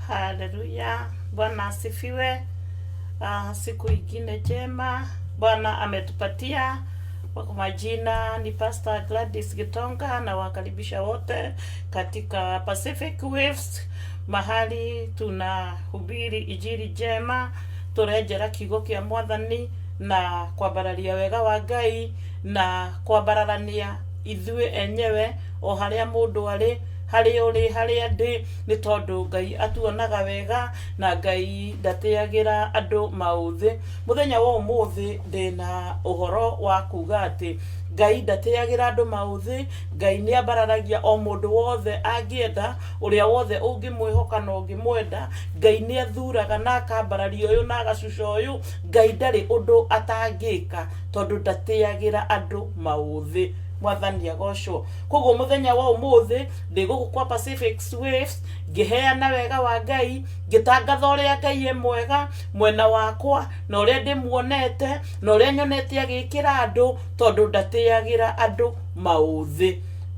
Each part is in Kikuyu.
Haleluya, Bwana asifiwe. Siku ingine njema Bwana ametupatia. Kwa majina ni Pastor Gladys Gitonga na wakaribisha wote katika Pacific Waves, mahali tunahubiri injili njema, turenjera kiugo kia Mwathani na kwambararia wega wa Ngai na kwambararania ithuĩ enyewe o harĩa mũndũ arĩ, harĩa ũrĩ, harĩa ndĩ, nĩ tondũ Ngai atuonaga wega na Ngai ndatĩagĩra andũ maũthĩ. Mũthenya wa ũmũthĩ ndĩna ũhoro wa kuga atĩ Ngai ndatĩagĩra andũ maũthĩ, Ngai nĩ ambararagia o mũndũ wothe angĩenda, ũrĩa wothe ũngĩmwĩhoka na ũngĩmwenda. Ngai nĩ athuraga na akambararia ũyũ na agacuca ũyũ. Ngai ndarĩ ũndũ atangĩka tondũ ndatĩagĩra andũ maũthĩ. Mwathani agocwo. Koguo mũthenya wa ũmũthĩ ndĩ gũkũ kwa Pacific Waves ngĩheana wega wa Ngai, ngĩtangatha ũrĩa Ngai e mwega mwena wakwa na ũrĩa ndĩmuonete na ũrĩa nyonete agĩkĩra andũ tondũ ndatĩagĩra andũ maũthĩ.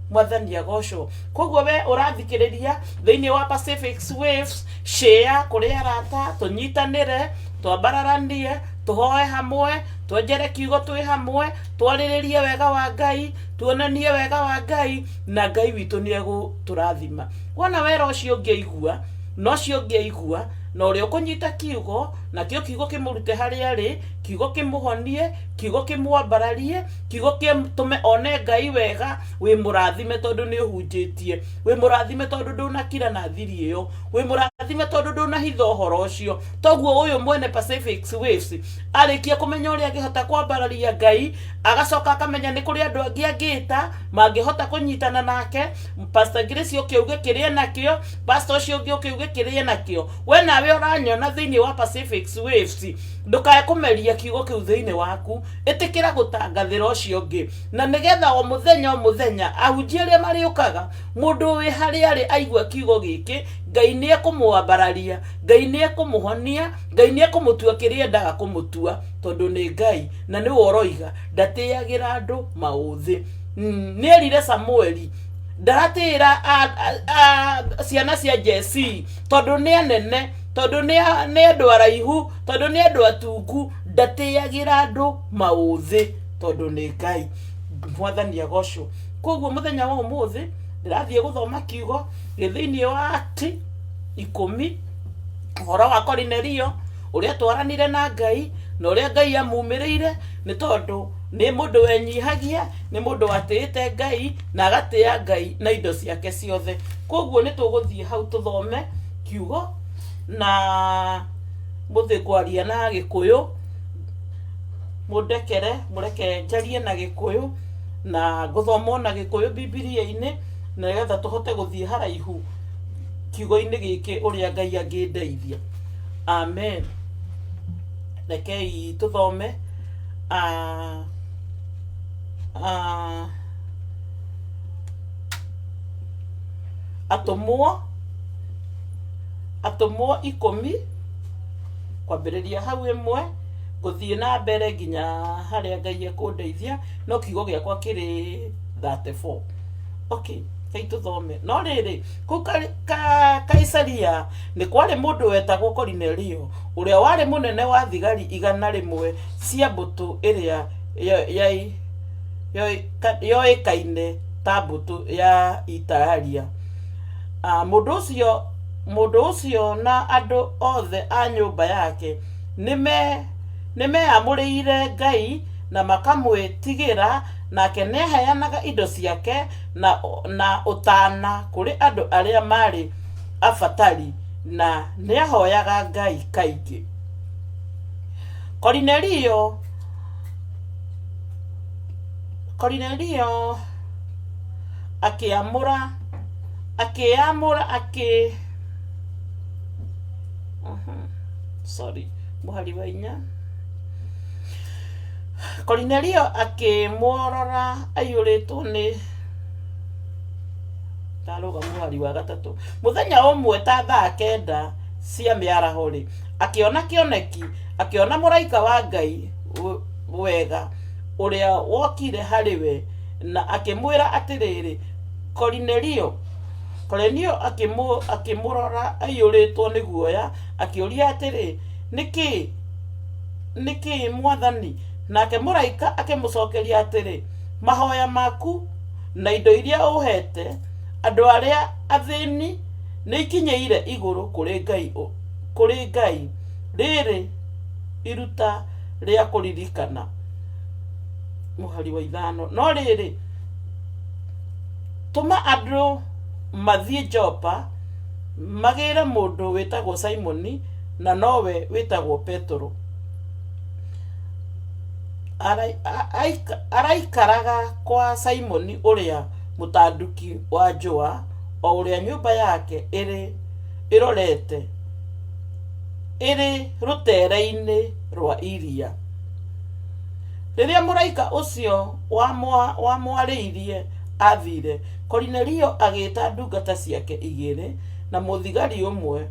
Mwathani agocwo. Koguo we ũrathikĩrĩria thĩinĩ wa Pacific Waves, share kũrĩ arata, tũnyitanĩre, twambararanie, tũhoe hamwe, twenjere kiugo twĩ hamwe, twarĩrĩrie wega wa Ngai, tuonanie wega wa Ngai, na Ngai witũ nĩ egũtũrathima. Wona wera ũcio ũngĩ aigua, na ũcio ũngĩ aigua, na ũrĩa ũkũnyita kiugo, nakĩo kiugo kĩmũrute harĩa arĩ, kiugo kĩmũhonie, kiugo kĩmwambararie, kiugo kĩtũme one Ngai wega, wĩ mũrathime tondũ nĩ ũhunjĩtie, wĩ mũrathime tondũ ndũnakira na thiri ĩyo, wĩ mũrathime tondũ ndũnahitha ũhoro ũcio. Toguo ũyũ mwene Pacific Waves arĩkia kũmenya ũrĩa angĩhota kwambararia Ngai, agacoka akamenya nĩ kũrĩ andũ angĩ angĩta mangĩhota kũnyitana nake. Pastor Grace ũke uge kĩrĩa nakĩo, pastor ũcio ũngĩ ũke uge kĩrĩa nakĩo. We nawe ũranyona thĩinĩ wa Pacific Waves, ndũkae kũmeria kiugo kĩu thĩinĩ waku, ĩtĩkĩra gũtangathĩra ũcio ũngĩ, na nĩgetha o mũthenya o mũthenya ahunjia arĩa marĩũkaga, mũndũ wĩ harĩa arĩ aigua kiugo gĩkĩ, Ngai nĩ ekũmwambararia, Ngai nĩ ekũmũhonia, Ngai nĩ ekũmũtua kĩrĩa endaga kũmũtua, tondũ nĩ Ngai na nĩwe ũroiga ndatĩagĩra andũ maũthĩ. Nĩ erire Samueli ndaratĩĩra ciana cia Jesii tondũ nĩ anene, tondũ nĩ andũ araihu, tondũ nĩ andũ atungu. Ndatĩagĩra andũ maũthĩ tondũ nĩ Ngai. Mwathani agocwo. Koguo mũthenya wa ũmũthĩ ndĩrathiĩ gũthoma kiugo gĩ thĩinĩ wa Act 10, ũhoro wa Korinelio ũrĩa twaranire na Ngai na ũrĩa Ngai amumĩrĩire, nĩ tondũ nĩ mũndũ wenyihagia, nĩ mũndũ watĩĩte Ngai na agatĩa Ngai na indo ciake ciothe. Koguo nĩ tũgũthiĩ hau tũthome kiugo na mũthĩ kwaria na Gĩkũyũ, mũndekere, mũreke njarie na Gĩkũyũ na ngũthoma na Gĩkũyũ Bibilia-inĩ, nĩgetha tũhote gũthiĩ haraihu kiugo-inĩ gĩkĩ ũrĩa Ngai angĩndeithia. Amen. Rekei tũthome Atũmwo 10 kwambĩrĩria hau 1 gũthiĩ na mbere nginya harĩa Ngai ekũndeithia, no kiugo gĩakwa kĩrĩ 34. Okay, reke tũthome. No rĩrĩ, kũu Kaisaria nĩ kwarĩ mũndũ wetagwo Korinelio, ũrĩa warĩ mũnene wa thigari 100 cia mbũtũ ĩrĩa yoĩkaine ta mbũtũ ya Italia. Mũndũ ũcio na andũ othe a nyũmba yake nĩmeyamũrĩire Ngai na makamwĩtigĩra, nake nĩaheanaga indo ciake na ũtaana kũrĩ andũ arĩa maarĩ abatari, na nĩahooyaga Ngai kaingĩ. Korinelio akĩamũra akĩamũra akĩ sorry, mũhari wa 4. Korinelio akĩmũrora aiyũrĩtwo nĩ ndarũga mũhari wa 3. Mũthenya ũmwe ta thaa 9 cia mĩaraho-rĩ, akĩona kĩoneki, akĩona mũraika wa Ngai wega ũrĩa wokire harĩ we na akĩmwĩra atĩrĩrĩ, Korinelio. Korinelio akĩmũrora aiyũrĩtwo nĩ guoya, akĩũria atĩrĩ, Nĩ kĩĩ Mwathani? Nake mũraika akĩmũcokeria atĩrĩ, Mahoya maku na indo iria ũheete andũ arĩa athĩni nĩ ikinyĩire igũrũ kũrĩ Ngai, kũrĩ Ngai rĩrĩ iruta rĩa kũririkana. Mũhari wa 5. No rĩrĩ, tũma andũ mathiĩ Jopa magĩre mũndũ wĩtagwo Simoni na nowe wĩtagwo Petero. Araikaraga kwa Simoni ũrĩa mũtanduki wa njũa, o ũrĩa nyũmba yake ĩrĩ ĩrorete ĩrĩ rũteere-inĩ rwa iria. Rĩrĩa mũraika ũcio wamwarĩirie aathire, Korinelio agĩĩta ndungata ciake igĩrĩ na mũthigari ũmwe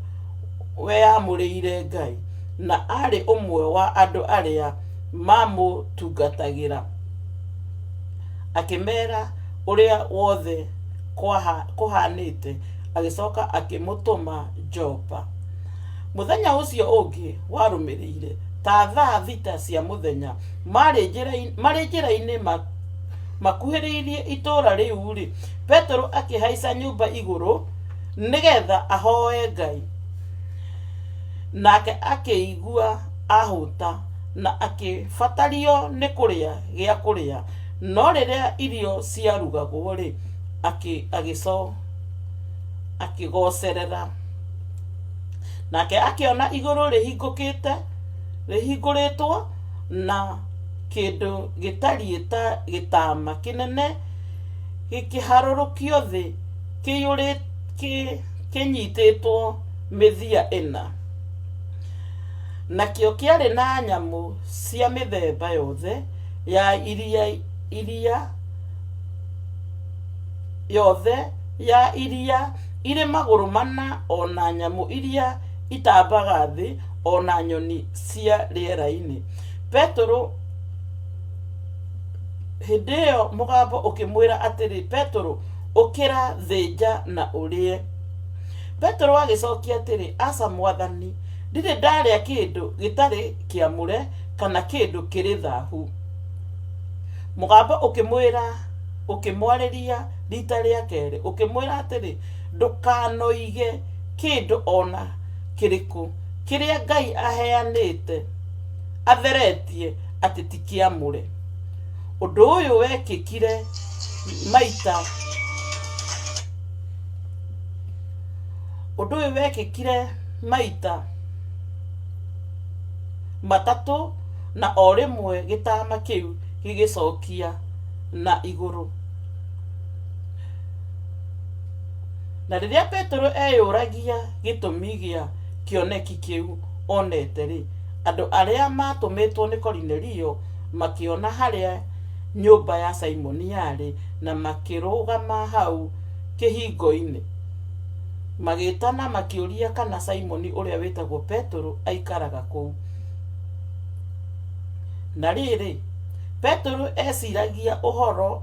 weyamũrĩire Ngai, na aarĩ ũmwe wa andũ arĩa maamũtungatagĩra, akĩmeera ũrĩa wothe kũhaanĩte, agĩcoka akĩmũtũma Jopa. Mũthenya ũcio ũngĩ warũmĩrĩire, ta thaa 6 cia mũthenya, marĩ njĩra-inĩ makuhĩrĩirie itũũra rĩu-rĩ, Petero akĩhaica nyũmba igũrũ nĩgetha ahoe Ngai. Nake akĩigua ahũta na akĩbatario nĩ kũrĩa gĩa kũrĩa, no rĩrĩa irio ciarugagwo-rĩ, akĩgocerera. Nake akĩona igũrũ rĩhingũkĩte, rĩhingũrĩtwo, na kĩndũ gĩtariĩ ta gĩtama kĩnene gĩkĩharũrũkio thĩ kĩnyitĩtwo mĩthia ĩna. Nakĩo kĩarĩ na nyamũ cia mĩthemba yothe ya iria iria yothe ya iria irĩ magũrũ mana, o na nyamũ iria itambaga thĩ, o na nyoni cia rĩera-inĩ. Petero Hĩndĩ ĩyo mũgambo ũkĩmwĩra atĩrĩ, Petero, ũkĩra, thĩnja na ũrĩe. Petero agĩcokia atĩrĩ, Aca Mwathani, ndirĩ ndarĩa kĩndũ gĩtarĩ kĩamũre kana kĩndũ kĩrĩ thahu. Mũgambo ũkĩmwĩra, ũkĩmwarĩria riita rĩa kerĩ, ũkĩmwĩra atĩrĩ, Ndũkanoige kĩndũ o na kĩrĩkũ kĩrĩa Ngai aheanĩte atheretie atĩ ti kĩamũre. Ũndũ ũyũ wekĩkire maita Ũndũ ũyũ wekĩkire maita matatũ na o rĩmwe gĩtama kĩu gĩgĩcokia na igũrũ. Na rĩrĩa Petero eyũragia gĩtũmi gĩa kĩoneki kĩu onete-rĩ, andũ arĩa maatũmĩtwo nĩ Korinelio makĩona harĩa nyũmba ya Simoni yarĩ na makĩrũgama hau kĩhingo-inĩ. Magĩĩtana makĩũria kana Simoni ũrĩa wĩtagwo Petero aikaraga kũu. Na rĩrĩ, Petero eeciragia ũhoro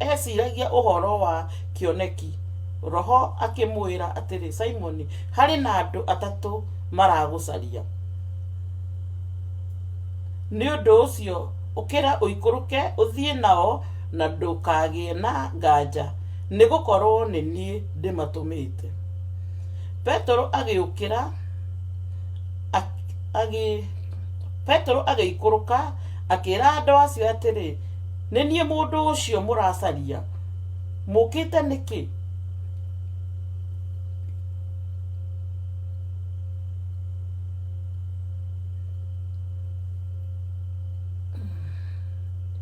eeciragia ũhoro wa kĩoneki, Roho akĩmwĩra atĩrĩ, Simoni, harĩ na andũ atatũ maragũcaria. Nĩ ũndũ ũcio ũkĩra ũikũrũke ũthiĩ nao na ndũkagĩe na nganja, nĩ gũkorũo nĩ niĩ ndĩmatũmĩte. Petero agĩũkĩra, Petero agĩikũrũka, akĩra andũ acio atĩrĩ, Nĩ niĩ mũndũ ũcio mũracaria. Mũũkĩte nĩkĩ?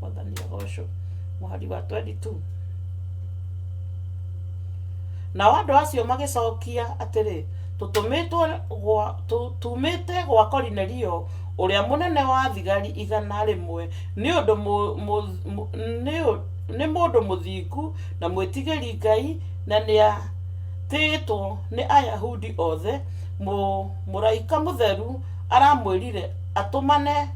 Mwathani agocwo. Mũhari wa 22. Nao andũ acio magĩcokia atĩrĩ, Tũtũmĩtwo gwa, tumĩte gwa Korinelio, ũrĩa mũnene wa thigari 100, nĩ ũndũ nĩ mũndũ mũthingu na mwĩtigĩri Ngai, na nĩatĩĩtwo nĩ Ayahudi othe. Mũraika mũtheru aramwĩrire atũmane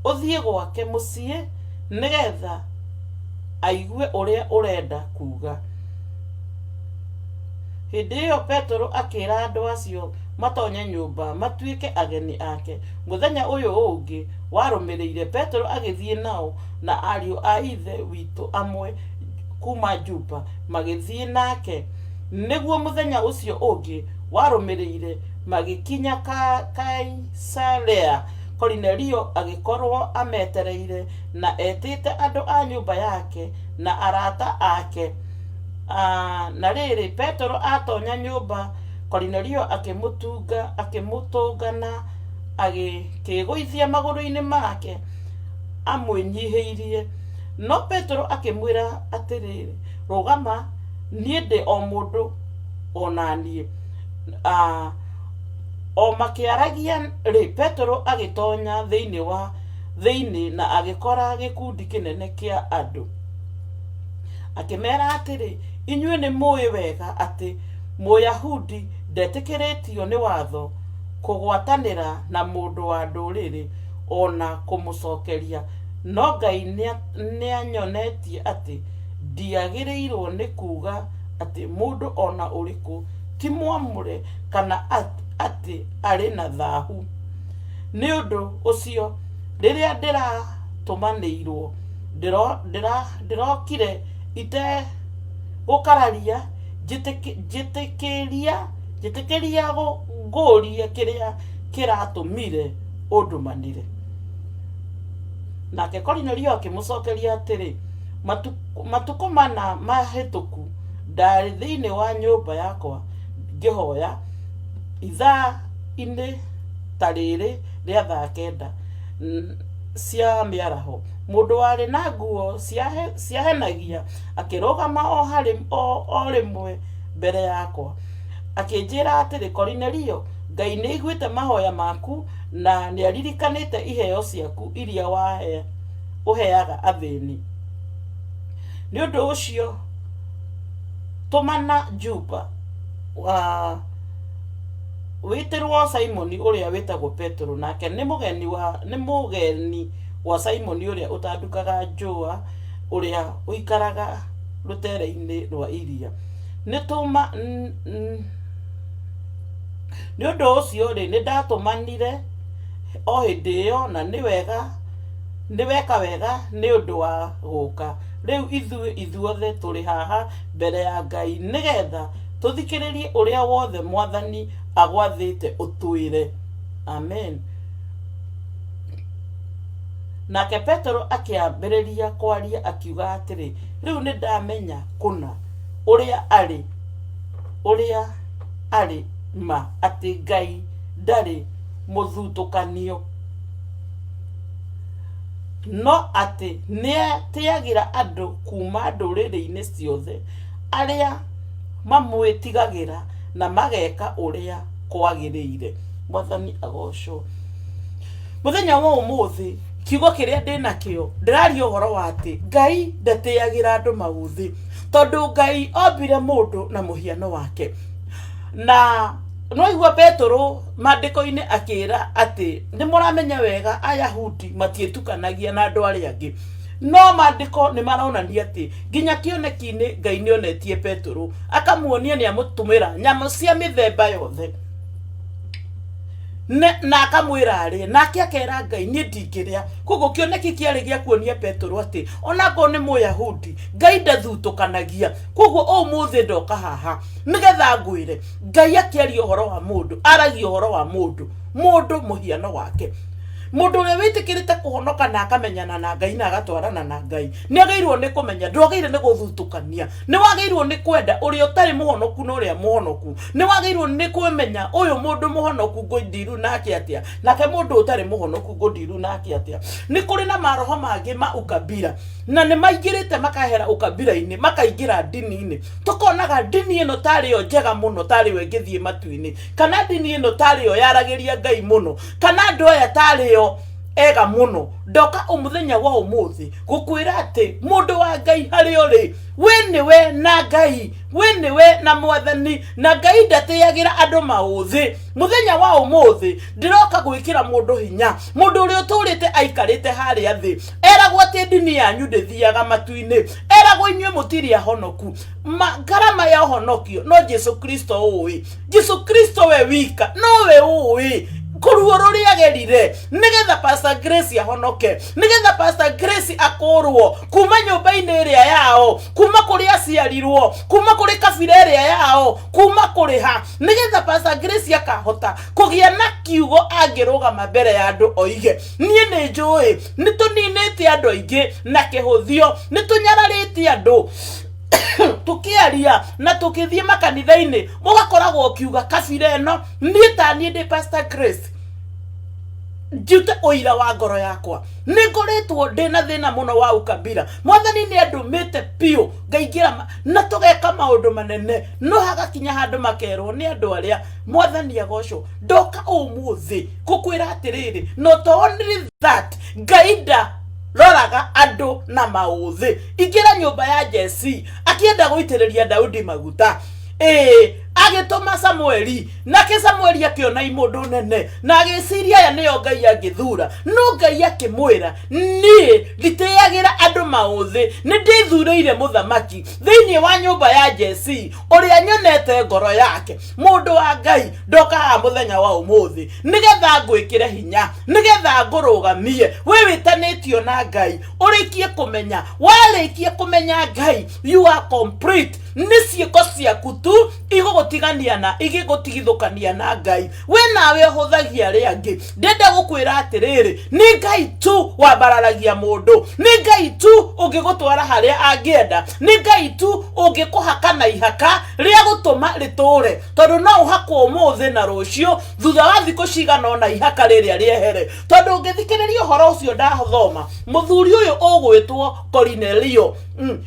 ũthiĩ gwake mũciĩ nĩgetha aigue ũrĩa ũrenda kuuga. Hĩndĩ ĩyo Petero akĩĩra andũ acio matonye nyũmba matuĩke ageni ake. Mũthenya ũyũ ũngĩ warũmĩrĩire, Petero agĩthiĩ nao, na ariũ a Ithe witũ amwe kuuma Jopa magĩthiĩ nake. Nĩguo mũthenya ũcio ũngĩ warũmĩrĩire magĩkinya Kaisarea. Korinelio agĩkorũo ametereire na etĩte andũ a nyũmba yake na arata ake. Na rĩrĩ, Petero aatonya nyũmba, Korinelio akĩmũtũnga na agĩkĩĩgũithia magũrũ-inĩ make amwĩnyihĩirie. No Petero akĩmwĩra atĩrĩ, Rũgama, niĩ ndĩ o mũndũ o na niĩ. O makĩaragia-rĩ, Petero agĩtonya thĩinĩ wa thĩinĩ na agĩkora gĩkundi kĩnene kĩa andũ. Akĩmeera atĩrĩ, Inyuĩ nĩ mũĩ wega atĩ Mũyahudi ndetĩkĩrĩtio nĩ watho kũgwatanĩra na mũndũ wa ndũrĩrĩ o na kũmũcokeria, no Ngai nĩanyonetie atĩ ndiagĩrĩirwo nĩ kuuga atĩ mũndũ o na ũrĩkũ ti mwamũre kana atĩ arĩ na thahu. Nĩ ũndũ ũcio, rĩrĩa ndĩratũmanĩirwo, ndĩrokire itegũkararia, njĩtĩkĩria ngũũrie kĩrĩa kĩratũmire ũndũmanĩre. Nake Korinelio akĩmũcokeria atĩrĩ, Matukũ mana mahĩtũku ndaarĩ thĩinĩ wa nyũmba yakwa ngĩhoya, ithaa-inĩ ta rĩrĩ rĩa thaa kenda cia mĩaraho, mũndũ warĩ na nguo ciahenagia akĩrũgama o rĩmwe mbere yakwa, akĩnjĩra atĩrĩ, 'Korinelio, Ngai nĩaiguĩte mahoya maku na nĩaririkanĩte iheo ciaku iria ũheaga athĩni. Nĩ ũndũ ũcio tũmana Juba wĩtĩrwo Simoni ũrĩa wĩtagwo Petero, nake nĩ mũgeni gwa Simoni ũrĩa ũtandukaga njũa, ũrĩa ũikaraga rũteere-inĩ rwa iria. Nĩ ũndũ ũcio-rĩ, nĩndatũmanire o hĩndĩ ĩyo, na nĩ wega nĩ weka wega nĩ ũndũ wa gũka. Rĩu ithuĩ ithuothe tũrĩ haha mbere ya Ngai nĩgetha tũthikĩrĩrie ũrĩa wothe Mwathani agwathĩte ũtwĩre. Amen. Nake Petero akĩambĩrĩria kwaria akiuga atĩrĩ, Rĩu nĩndamenya kũna ũrĩa arĩ ũrĩa arĩ ma atĩ Ngai ndarĩ mũthutũkanio, no atĩ nĩetĩagĩra andũ kuuma ndũrĩrĩ-inĩ ciothe arĩa mamwĩtigagĩra na mageka ũrĩa kwagĩrĩire. Mwathani agocwo. Mũthenya wa ũmũthĩ kiugo kĩrĩa ndĩ nakĩo ndĩraria ũhoro wa atĩ Ngai ndatĩagĩra andũ maũthĩ, tondũ Ngai ombire mũndũ na mũhiano wake. Na nwaigua Petero maandĩko-inĩ akĩra atĩ nĩ mũramenya wega Ayahudi matiĩtukanagia na andũ arĩa angĩ, no maandĩko nĩ maronania atĩ nginya kĩoneki-inĩ Ngai nĩ onetie Petero akamuonia nĩ amũtũmĩra nyamũ cia mĩthemba yothe na akamwĩra arĩe, nake akera Ngai niĩ ndingĩrĩa. Koguo kĩoneki kĩarĩ gĩa kuonia Petero atĩ onakorwo nĩ Mũyahudi, Ngai ndathutũkanagia. Koguo ũmũthĩ ndoka haha nĩgetha ngwĩre Ngai akĩaria ũhoro wa mũndũ, aragia ũhoro wa mũndũ, mũndũ mũhiano wake. Mũndũ ũrĩa wĩtĩkĩrĩte kũhonoka na akamenyana na Ngai na agatwarana na Ngai nĩ agĩrĩirwo nĩ kũmenya ndwagĩrĩire nĩ gũthutũkania, nĩ wagĩrĩirwo nĩ kwenda ũrĩa ũtarĩ mũhonoku na ũrĩa mũhonoku, nĩ wagĩrĩirwo nĩ kũmenya ũyũ mũndũ mũhonoku ngũndiru nake atĩa, nake mũndũ ũtarĩ mũhonoku ngũndiru nake atĩa. Nĩ kũrĩ na maroho mangĩ ma ukabira na nĩ maingĩrĩte makahera ukabira-inĩ makaingĩra ndini-inĩ, tũkonaga ndini ĩno tarĩ yo njega mũno, tarĩ yo ĩngĩthiĩ matu-inĩ, kana ndini ĩno tarĩ yo yaragĩria Ngai mũno, kana andũ aya tarĩ o Ega mũno. Ndoka ũmũthenya wa ũmũthĩ gũkwĩra atĩ mũndũ wa Ngai harĩa ũrĩ, we nĩwe na Ngai, we nĩwe na Mwathani, na Ngai ndatĩagĩra andũ maũthĩ. Mũthenya wa ũmũthĩ ndĩroka gwĩkĩra mũndũ hinya, mũndũ ũrĩa ũtũrĩte aikarĩte harĩa thĩ, eragwo atĩ ndini yanyu ndĩthiaga matu-inĩ, eragwo inyuĩ mũtirĩ ahonoku. Ma, ngarama ya ũhonokio no Jesu Kristo ũĩ. Jesu Kristo we wika nowe ũĩ kũruo rũrĩa agerire nĩgetha Pastor Grace ahonoke, nĩgetha Pastor Grace akũrwo kuma nyũmba-inĩ ĩrĩa yao, kuma kũrĩa aciarirwo, kuma kũrĩ kabira ĩrĩa yao, kuma kũrĩha, nĩgetha Pastor Grace akahota kũgĩa na kiugo angĩrũgama mbere ya andũ oige, niĩ nĩ njũĩ nĩ tũninĩte andũ aingĩ na kĩhũthio, nĩ tũnyararĩte andũ tukiaria na tukithie makanitha-inĩ, ũgakoragwo ũkiuga kabira ĩno, niĩ ta niĩ ndĩ Pastor Grace njute ũira wa ngoro yakwa, nĩ ngoretwo ndĩ na thĩna mũno wa ukabira. Mwathani nĩ andũmĩte biũ ngaingĩra na tũgeka maũndũ manene, no hagakinya handũ makerwo nĩ andũ arĩa. Mwathani agocwo. Ndoka ũmũthĩ gũkwĩra atĩrĩrĩ, not only that, Ngai nda roraga andũ na maũthĩ. Ingĩra nyũmba ya Jesi akĩenda gũitĩrĩria Daudi maguta, ĩĩ, agĩtũma Samueli, nake Samueli akĩona imũndũ nene na agĩciria aya nĩyo Ngai angĩthura, no Ngai akĩmwĩra, niĩ nditĩagĩra andũ maũthĩ, nĩ ndĩthurĩire mũthamaki thĩinĩ wa nyũmba ya Jesi ũrĩa nyonete ngoro yake. Mũndũ wa Ngai, ndoka haha mũthenya wa ũmũthĩ nĩgetha ngwĩkĩre hinya, nĩgetha ngũrũgamie. We wĩtanĩtio na Ngai, ũrĩkie kũmenya, warĩkia kũmenya Ngai, you are complete. Nĩ ciĩko ciaku tu igũgũtigania na igĩgũtigithũkania na Ngai. We nawe ũhũthagia arĩa angĩ. Ndenda gũkwĩra atĩrĩrĩ, nĩ Ngai tu wambararagia mũndũ, nĩ Ngai tu ũngĩgũtwara harĩa angĩenda, nĩ Ngai tu ũngĩkũhaka na ihaka rĩa gũtũma rĩtũre, tondũ no ũhakwo ũmũthĩ na rũciũ, thutha wa thikũ cigana ũna ihaka rĩrĩa rĩehere. Tondũ ũngĩthikĩrĩria ũhoro ũcio ndathoma, mũthuri ũyũ ũgwĩtwo Korinelio,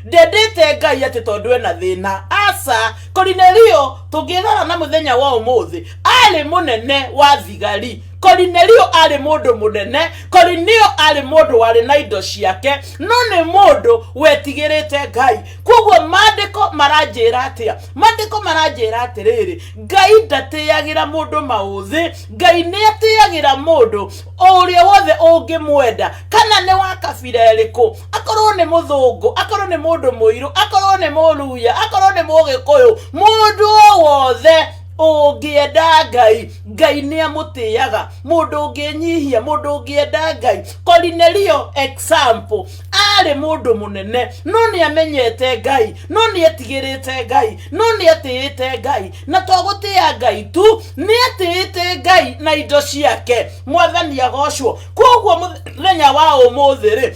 ndendete Ngai atĩ tondũ ena thĩna. Aca, Korinelio tũngĩrora na mũthenya wa ũmũthĩ, arĩ mũnene wa thigari. Korinelio arĩ mũndũ mũnene, Korinelio arĩ mũndũ warĩ na indo ciake, no nĩ mũndũ wetigĩrĩte Ngai. Koguo maandĩko maranjĩra atĩa? Maandĩko maranjĩra atĩrĩrĩ, Ngai ndatĩagĩra mũndũ maũthĩ, Ngai nĩ atĩagĩra mũndũ o ũrĩa wothe ũngĩmwenda, kana nĩ wa kabira ĩrĩkũ, akorwo nĩ mũthũngũ, akorwo nĩ mũndũ mũirũ, akorwo nĩ mũruya, akorwo nĩ mũgĩkũyũ, mũndũ o wothe ũngĩenda Ngai, Ngai nĩ amũtĩaga. Mũndũ ũngĩnyihia, mũndũ ũngĩenda Ngai. Korinelio example, arĩ mũndũ mũnene, no nĩ amenyete Ngai, no nĩ etigĩrĩte Ngai, no nĩ atĩĩte Ngai. Na to gũtĩa Ngai tu, nĩ atĩĩte Ngai na indo ciake. Mwathani agocwo. Koguo mũthenya wa ũmũthĩ rĩ,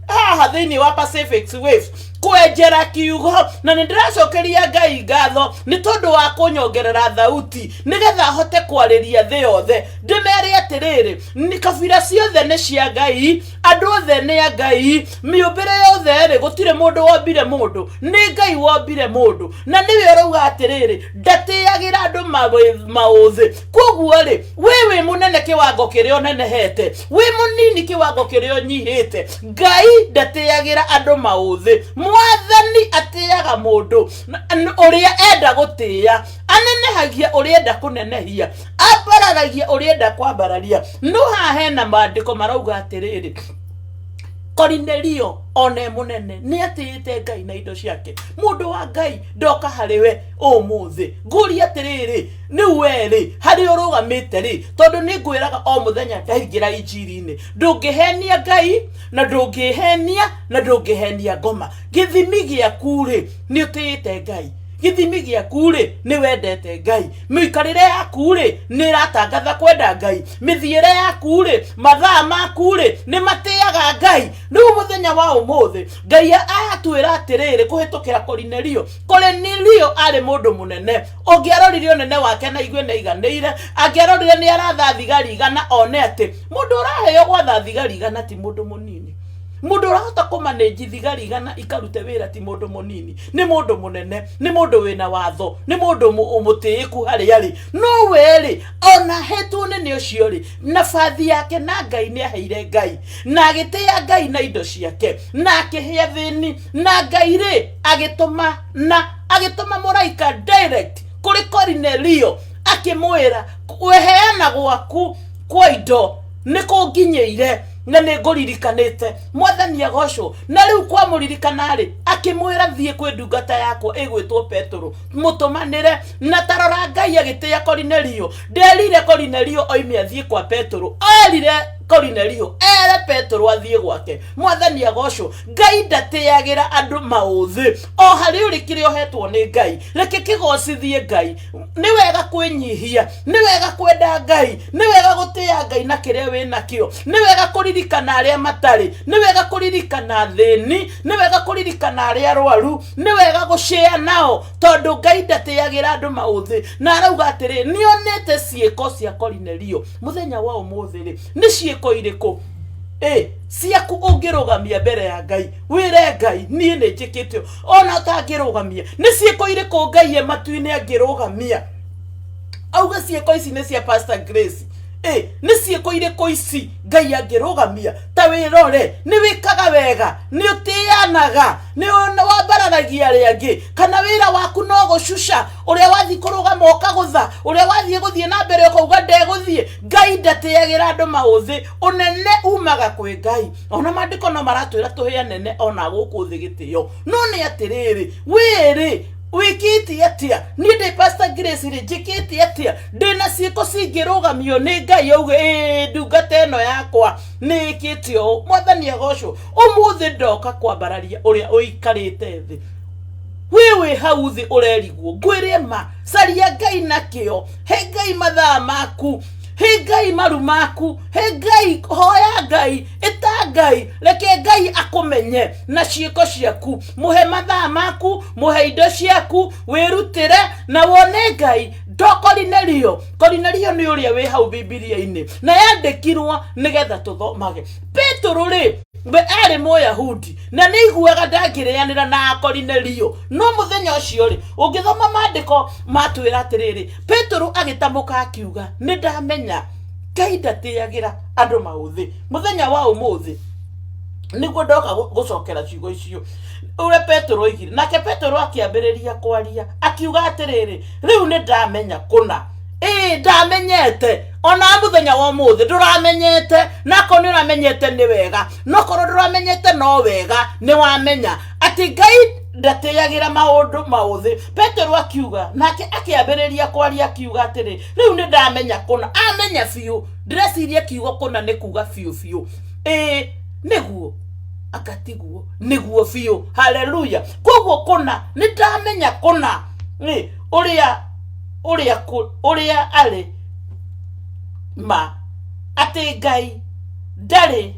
haha thĩinĩ wa Pacific Waves kwenjera kiugo, na nĩ ndĩracokeria Ngai ngatho nĩ tondũ wa kũnyongerera thauti nĩgetha hote kwarĩria thĩ yothe, ndĩmere atĩrĩrĩ, nĩ kabira ciothe nĩ cia Ngai, andũ othe nĩ a Ngai, mĩũmbĩre yothe rĩ, gũtirĩ mũndũ wombire mũndũ, nĩ Ngai wombire mũndũ, na nĩwe ũrauga atĩrĩrĩ, ndatĩagĩra andũ maũthĩ. Koguo rĩ, we wĩ mũnene kĩwango kĩrĩa ũnenehete, wĩ mũnini kĩwango kĩrĩa ũnyihĩte, Ngai ndatĩagĩra andũ maũthĩ. Mwathani atĩaga mũndũ ũrĩa enda gũtĩa, anenehagia ũrĩa enda kũnenehia, ambararagia ũrĩa enda kwambararia. No haha hena maandĩko marauga atĩrĩrĩ, Korinelio ona e mũnene nĩ atĩĩte Ngai na indo ciake. Mũndũ wa Ngai, ndoka harĩ we ũmũthĩ ngũria atĩrĩrĩ, rĩu we rĩ, harĩa ũrũgamĩte rĩ, tondũ nĩ ngwĩraga o mũthenya ndaingĩra injiri-inĩ, ndũngĩhenia Ngai na ndũngĩhenia na ndũngĩhenia ngoma. Gĩthimi gĩaku rĩ, nĩ ũtĩĩte Ngai. Gĩthimi gĩaku rĩ, nĩ wendete Ngai. Mĩikarĩre yaku rĩ, nĩ ĩratangatha kwenda Ngai. Mĩthiĩre yaku rĩ, mathaa maku rĩ, nĩ matĩaga Ngai. Rĩu mũthenya wa ũmũthĩ Ngai aratwĩra atĩrĩrĩ kũhĩtũkĩra Korinelio. Korinelio arĩ mũndũ mũnene, ũngĩarorire ũnene wake na igue nĩ aiganĩire, angĩarorire nĩ aratha thigari igana one atĩ mũndũ ũraheo gwatha thigari igana ti mũndũ mũnini. Mũndũ ũrahota kũmanĩnji thigari 100 ikarute wĩra ti mũndũ mũnini, nĩ mũndũ mũnene, nĩ mũndũ wĩna watho, nĩ mũndũ mũtĩĩku harĩa arĩ. No we-rĩ, ona ahetwo ũnene ũcio-rĩ, nabathi yake na Ngai nĩ aheire Ngai, na agĩtĩĩa Ngai na indo ciake, na akĩhe athĩni, na Ngai-rĩ, agĩtũma na agĩtũma mũraika direct kũrĩ Korinelio akĩmwĩra, kũheana gwaku kwa indo nĩ kũnginyĩire na nĩ ngũririkanĩte. Mwathani agocwo. Na rĩu kwamũririkana-rĩ, akĩmwĩra thiĩ kwĩ ndungata yakwa ĩgwĩtwo Petũrũ, mũtũmanĩre. Na tarora Ngai agĩtĩĩa Korinelio. Nderire Korinelio oime athiĩ kwa Petũrũ, erire Korinelio ere Petũrũ athiĩ gwake. Mwathani agocwo. Ngai ndatĩagĩra andũ maũthĩ. O harĩa ũrĩ kĩrĩa ũhetwo nĩ Ngai, reke kĩgocithie Ngai. Nĩ wega kwĩnyihia, nĩ wega kwenda Ngai, nĩ wega gũtĩĩa Ngai na kĩrĩa wĩ nakĩo, nĩ wega kũririkana arĩa matarĩ, nĩ wega kũririkana athĩni, nĩ wega kũririkana arĩa arwaru, nĩ wega gũcĩa nao, tondũ Ngai ndatĩagĩra andũ maũthĩ. Na arauga atĩrĩ, nĩonete ciĩko cia Korinelio. Mũthenya wa ũmũthĩ rĩ, nĩ ciĩko irĩkũ ciaku ũngĩrũgamia mbere ya Ngai, wĩre Ngai niĩ nĩ njĩkĩte ũũ? Ona ũtangĩrũgamia, nĩ ciĩko irĩkũ Ngai e matu-inĩ angĩrũgamia auge ciĩko ici nĩ cia Pastor Grace? Nĩ ciĩko irĩkũ ici Ngai angĩrũgamia? Ta wĩrore, nĩ wĩkaga wega, nĩ ũtĩanaga, nĩ wambararagia arĩa angĩ, kana wĩra waku no gũcuca, ũrĩa wathiĩ kũrũgama ũkagũtha, ũrĩa wathiĩ gũthiĩ na mbere ũkauga ndegũthiĩ. Ngai ndatĩagĩra andũ maũthĩ. Ũnene umaga kwĩ Ngai. Ona maandĩko no maratwĩra tũhe anene ona gũkũ thĩ gĩtĩo. No nĩ atĩrĩrĩ, wĩrĩ wĩkĩte atĩa? Niĩ ndĩ Pastor Grace rĩ, njĩkĩte atĩa? Ndĩna ciĩko cingĩrũgamio nĩ Ngai auge ĩĩ ndungata ĩno yakwa nĩ ĩkĩte ũũ. Mwathani agocwo. Ũmũthĩ ndoka kwambararia ũrĩa ũikarĩte thĩ. Wĩ wĩ hau thĩ ũrerigwo, ngwĩre ma, caria Ngai na kĩo, he Ngai mathaa maku, he Ngai maru maku, he Ngai, hoya Ngai, ĩta Ngai, reke Ngai akũmenye na ciĩko ciaku. Mũhe mathaa maku, mũhe indo ciaku, wĩrutĩre na wone Ngai. To Korinelio, Korinelio nĩ ũrĩa wĩ hau Bibilia-inĩ na yandĩkirwo nĩgetha tũthomage. Petũrũ rĩ, we arĩ Mũyahudi na nĩ aiguaga ndangĩrĩanĩra na Korinelio, no mũthenya ũcio rĩ, ũngĩthoma maandĩko matwĩra atĩrĩrĩ, Petũrũ agĩtamũka akiuga, nĩ ndamenya Ngai ndatĩagĩra andũ maũthĩ. Mũthenya wa ũmũthĩ nĩguo ndoka gũcokera ciugo icio ũrĩa Petũrũ oigire. Nake Petũrũ akĩambĩrĩria kwaria akiuga atĩrĩrĩ, rĩu nĩ ndamenya kũna. Ĩĩ ndamenyete, ona mũthenya wa ũmũthĩ ndũramenyete, na akorwo nĩ ũramenyete nĩ wega, no korwo ndũramenyete no wega, nĩ wamenya atĩ Ngai ndatĩagĩra maũndũ maũthĩ. Petũrũ akiuga, nake akĩambĩrĩria kwaria akiuga atĩrĩ, rĩu nĩ ndamenya kũna. Amenya biũ, ndĩreciria kiugo kũna nĩ kuga biũ biũ. Ĩĩ nĩguo, akatiguo nĩguo biũ. Haleluya. Koguo kũna, nĩ ndamenya kũna nĩ ũrĩa ũrĩa ũrĩa arĩ ma, atĩ Ngai ndarĩ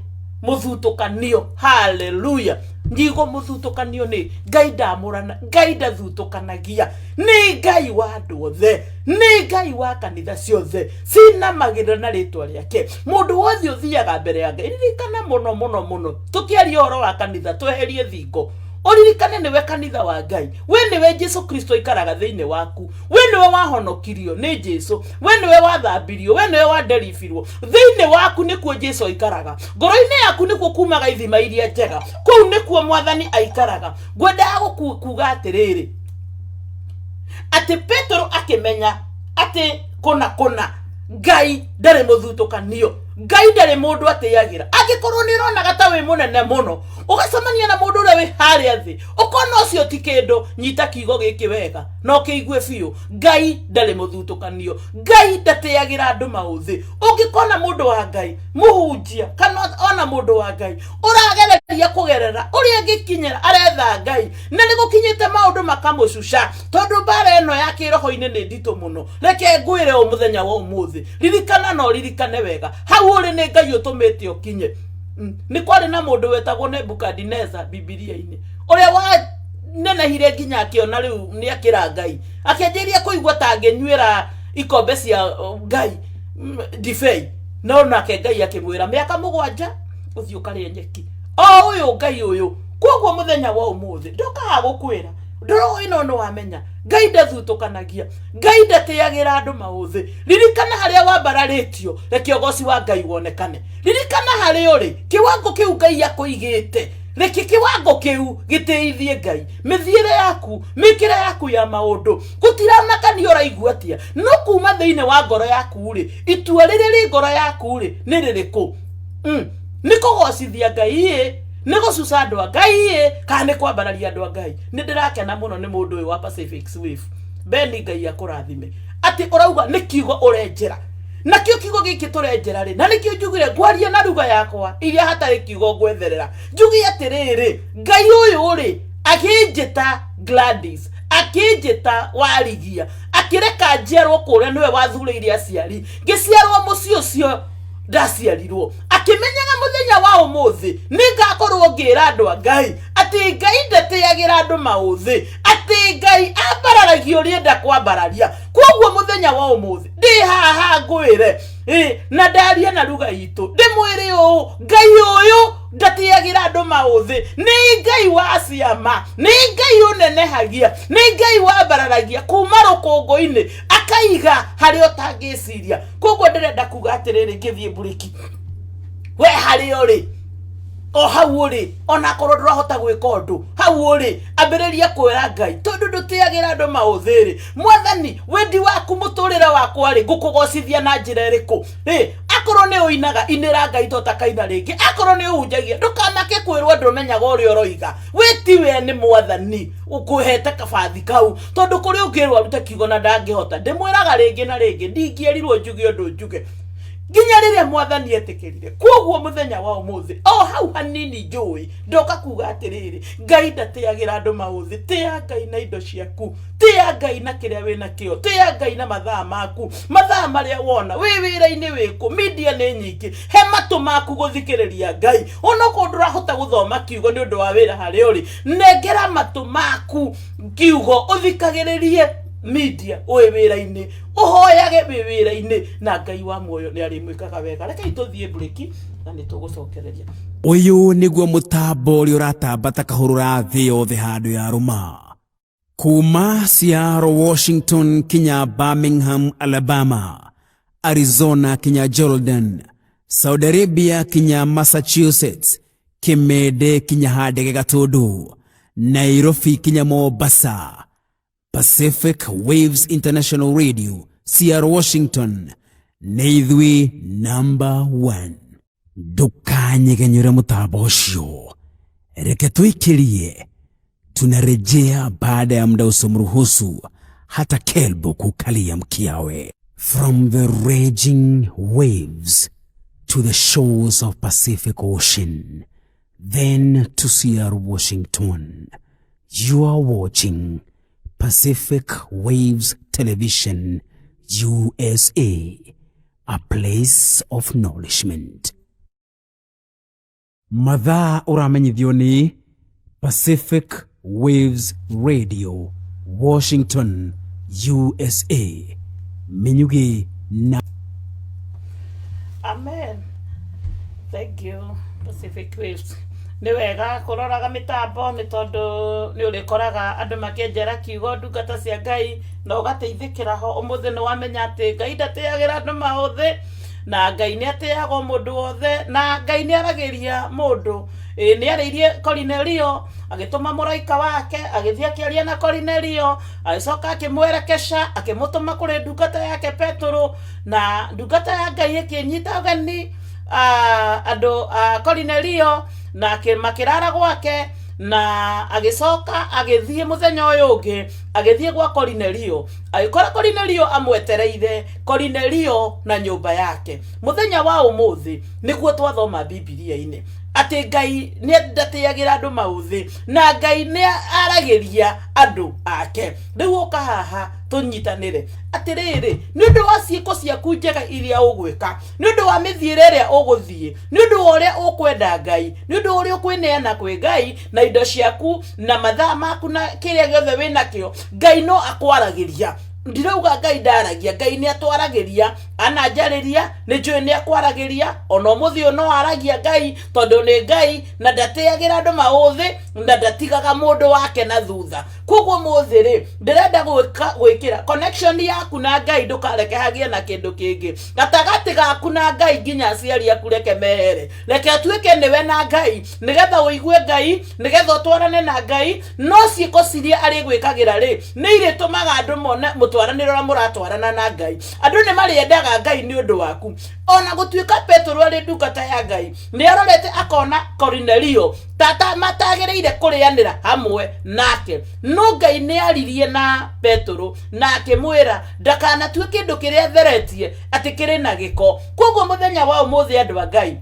mũthutũkanio. Haleluya. Ngiugo mũthutũkanio nĩ Ngai ndamũrana, Ngai ndathutũkanagia, nĩ Ngai wa andũ othe, nĩ Ngai wa kanitha ciothe cinamagĩrĩra na rĩtwa rĩake. Mũndũ wothe ũthiaga mbere ya Ngai, ririkana mũno mũno mũno, tũkĩaria ũhoro wa kanitha tweherie thingo, ũririkane nĩwe kanitha wa Ngai, we nĩwe Jesu Kristo aikaraga thĩinĩ waku, we nĩwe wahonokirio nĩ Jesu, we nĩwe wathambirio, we nĩwe waderibirwo. Thĩinĩ waku nĩkuo Jesu aikaraga, ngoro-inĩ yaku nĩkuo kumaga ithima iria njega, kũu nĩkuo Mwathani aikaraga. Ngwendaga kuga atĩrĩrĩ, atĩ Petero akĩmenya atĩ kũna kũna Ngai ndarĩ mũthutũkanio, Ngai ndarĩ mũndũ atĩagĩra. Angĩkorwo nĩ ũronaga ta wĩ mũnene mũno, ũgacemania na mũndũ ũrĩa wĩ harĩa thĩ, ũkona ũcio ti kĩndũ, nyita kiugo gĩkĩ wega na ũkĩigue biũ. Ngai ndarĩ mũthutũkanio, Ngai ndatĩagĩra andũ maũthĩ. Ũngĩkona mũndũ wa Ngai, mũhunjia kana ona mũndũ wa Ngai ũragereria kũgerera ũrĩa angĩkinyĩra, aretha Ngai na nĩ gũkinyĩte maũndũ makamũcuca, tondũ mbara ĩno ya kĩroho-inĩ nĩ nditũ mũno. Reke ngwĩre ũũ mũthenya wa ũmũthĩ, ririkana na ũririkane wega, hau ũrĩ nĩ Ngai ũtũmĩte ũkinye. Nĩ kwarĩ na mũndũ wetagwo Nebukadineza Bibilia-inĩ, ũrĩa wanenehire nginya akĩona rĩu nĩ akĩra Ngai, akĩanjĩrĩria kũigua ta angĩnyuĩra ikombe cia Ngai ndibei, no nake Ngai akĩmwĩra mĩaka 7 ũthiĩ ũkarĩe nyeki. O ũyũ Ngai ũyũ. Koguo mũthenya wa ũmũthĩ ndokaga gũkwĩra ndoro ĩno nĩ wamenya Ngai ndathutũkanagia, Ngai ndatĩagĩra andũ maũthĩ. Ririkana harĩa wambararĩtio, reke ũgoci wa Ngai wonekane. Ririkana harĩa ũrĩ, kĩwango kĩu Ngai akũigĩte, reke kĩwango kĩu gĩtĩithie Ngai. Mĩthiĩre yaku, mĩkĩre yaku ya maũndũ, gũtiramakania ũraigua atĩa, no kuma thĩinĩ wa ngoro yaku rĩ, itua rĩrĩa rĩ ngoro yaku rĩ, nĩ rĩrĩkũ? Nĩ kũgocithia Ngai ĩ, nĩ gũcuca andũ a Ngai ĩ, kana nĩ kwambararia andũ a Ngai? Nĩ ndĩrakena mũno nĩ mũndũ ũyũ wa Pacific Wave. Beni, Ngai akũrathime. Atĩ ũrauga nĩ kiugo ũrenjera. Nakĩo kiugo gĩkĩ tũrenjera rĩ, na nĩkĩo njugire ngwaria na ruga yakwa iria hatarĩ kiugo ngwetherera. Njuge atĩrĩrĩ, Ngai ũyũ rĩ, akĩnjĩta Gladys, akĩnjĩta Warigia, akĩreka njiarwo kũrĩa nĩwe wathurĩire aciari, ngĩciarwo mũciĩ ũcio ndaciarirwo, akĩmenyaga mũthenya wa ũmũthĩ nĩ ngakorwo ngĩra andũ a Ngai atĩ Ngai ndatĩagĩra andũ maũthĩ, atĩ Ngai ambararagia ũrĩa enda kwambararia. Koguo mũthenya wa ũmũthĩ ndĩ haha ngwĩre na ndaria na ruga itũ ndĩmwĩre ũũ, Ngai ũyũ ndatĩagĩra andũ maũthĩ, nĩ Ngai wa ciama, nĩ Ngai ũnenehagia, nĩ Ngai wambararagia kuma rũkũngũ-inĩ akaiga harĩa ũtangĩciria. Koguo ndĩrenda kuga atĩrĩrĩ, ngĩthiĩ mburĩki, we harĩa ũrĩ, o hau ũrĩ, onakorwo ndũrahota gwĩka ũndũ, hau ũrĩ ambĩrĩria kwĩra Ngai, tondũ ndũtĩagĩra andũ maũthĩ rĩ, Mwathani, wendi waku mũtũrĩre wakwa rĩ, ngũkũgocithia na njĩra ĩrĩkũ? Akorwo nĩ ũinaga, inĩra Ngai to takaina rĩngĩ. Akorwo nĩ ũhunjagia, ndũkamake kwĩrwo ndũmenyaga ũrĩa ũroiga. We ti we, nĩ Mwathani ũkũhete kabathi kau, tondũ kũrĩ ũngĩrwo arute kiugo na ndangĩhota. Ndĩmwĩraga rĩngĩ na rĩngĩ, ndingĩerirwo njuge ũndũ njuge nginya rĩrĩa Mwathani etĩkĩrire. Koguo mũthenya wa ũmũthĩ, o hau hanini njũĩ, ndoka kuga atĩrĩrĩ, Ngai ndatĩagĩra andũ maũthĩ. Tĩa Ngai na indo ciaku, tĩa Ngai na kĩrĩa wĩ nakĩo, tĩa Ngai na mathaa maku, mathaa marĩa wona wĩ wĩra-inĩ wĩkũ, media nĩ nyingĩ, he matũ maku gũthikĩrĩria Ngai. Onokorwo ndũrahota gũthoma kiugo nĩ ũndũ wa wĩra harĩa ũrĩ, nengera matũ maku kiugo ũthikagĩrĩrie media wĩ wĩra-inĩ, ũhoyage wĩ wĩra-inĩ, na Ngai wa muoyo nĩ arĩmwĩkaga wega. Rekei tũthiĩ mburĩki na nĩ tũgũcokereria. Ũyũ nĩguo mũtambo ũrĩa ũratamba ta kahũrũra thĩ yothe handũ ya rũma. Kuma Seattle, Washington kinya Birmingham, Alabama, Arizona kinya Jordan, Saudi Arabia kinya Massachusetts, Kimende kinya Handege Gatundu, Nairobi kinya Mombasa. Pacific Waves International Radio, Seattle, Washington, nĩ ithuĩ number one. Ndũkanyegenyũre mũtambo ũcio, reke tũikĩrie. Tunarejea baada ya muda usiomruhusu hata kelbo kukalia mkiawe. From the raging waves to the shores of Pacific Ocean, then to Seattle, Washington. You are watching Pacific Waves Television, USA, a place of nourishment. Mathaa ũramenyithio nĩ Pacific Waves Radio, Washington, USA. Minyugi na Amen. Thank you, Pacific Waves. Nĩ wega kũroraga mĩtambo nĩ tondũ nĩ ũrĩkoraga andũ makĩenjera kiugo ndungata cia Ngai na ũgateithĩkĩra ho. Ũmũthĩ nĩ wamenya atĩ Ngai ndatĩagĩra andũ maũthĩ na Ngai nĩ atĩaga o mũndũ wothe na Ngai nĩ aragĩria mũndũ. Ĩĩ nĩ arĩirie Korinelio agĩtũma mũraika wake agĩthiĩ akĩaria na Korinelio, agĩcoka akĩmwerekeca akĩmũtũma kũrĩ ndungata yake Petũrũ, na ndungata ya Ngai ĩkĩnyita ũgeni andũ a Korinelio na makĩrara gwake, na agĩcoka agĩthiĩ mũthenya ũyũ ũngĩ agĩthiĩ gwa Korinelio, agĩkora Korinelio amwetereire, Korinelio na nyũmba yake. Mũthenya wa ũmũthĩ nĩguo twathoma Bibilia-inĩ atĩ Ngai nĩ ndatĩagĩra andũ maũthĩ na Ngai nĩ aragĩria andũ ake. Rĩu ũka haha tũnyitanĩre atĩrĩrĩ, nĩ ũndũ wa ciĩko ciaku njega iria ũgwĩka, nĩ ũndũ wa mĩthiĩre ĩrĩa ũgũthiĩ, nĩ ũndũ wa ũrĩa ũkwenda Ngai, nĩ ũndũ wa ũrĩa ũkwĩneana kwĩ Ngai na indo ciaku na mathaa maku na kĩrĩa gĩothe wĩnakĩo, Ngai no akwaragĩria. Ndirauga Ngai ndaragia, Ngai nĩ atwaragĩria, ananjarĩria, nĩ njũĩ nĩ akwaragĩria, ona ũmũthĩ ũyũ no aragia Ngai, tondũ nĩ Ngai na ndatĩagĩra andũ maũthĩ na ndatigaga mũndũ wake na thutha. Koguo mũthĩ rĩ, ndĩrenda gwĩka gwĩkĩra connection yaku na Ngai, ndũkareke hagĩe na kĩndũ kĩngĩ gatagatĩ gaku na Ngai, nginya aciari aku reke mehere, reke atuĩke nĩwe na Ngai, nĩgetha ũigue Ngai, nĩgetha ũtwarane na Ngai. No ciĩko ciria arĩgwĩkagĩra rĩ, nĩ irĩtũmaga andũ mone mũtwaranĩre ũrĩa mũratwarana na Ngai. Andũ nĩ marĩendaga Ngai nĩ ũndũ waku. Ona gũtuĩka Petero arĩ ndungata ya Ngai, nĩ arorete akona Korinelio tata matagĩrĩire kũrĩanĩra hamwe nake, no Ngai nĩ aririe na Petero na akĩmwĩra ndakanatue kĩndũ kĩrĩa atheretie atĩ kĩrĩ na gĩko. Koguo mũthenya wa ũmũthĩ, andũ a Ngai,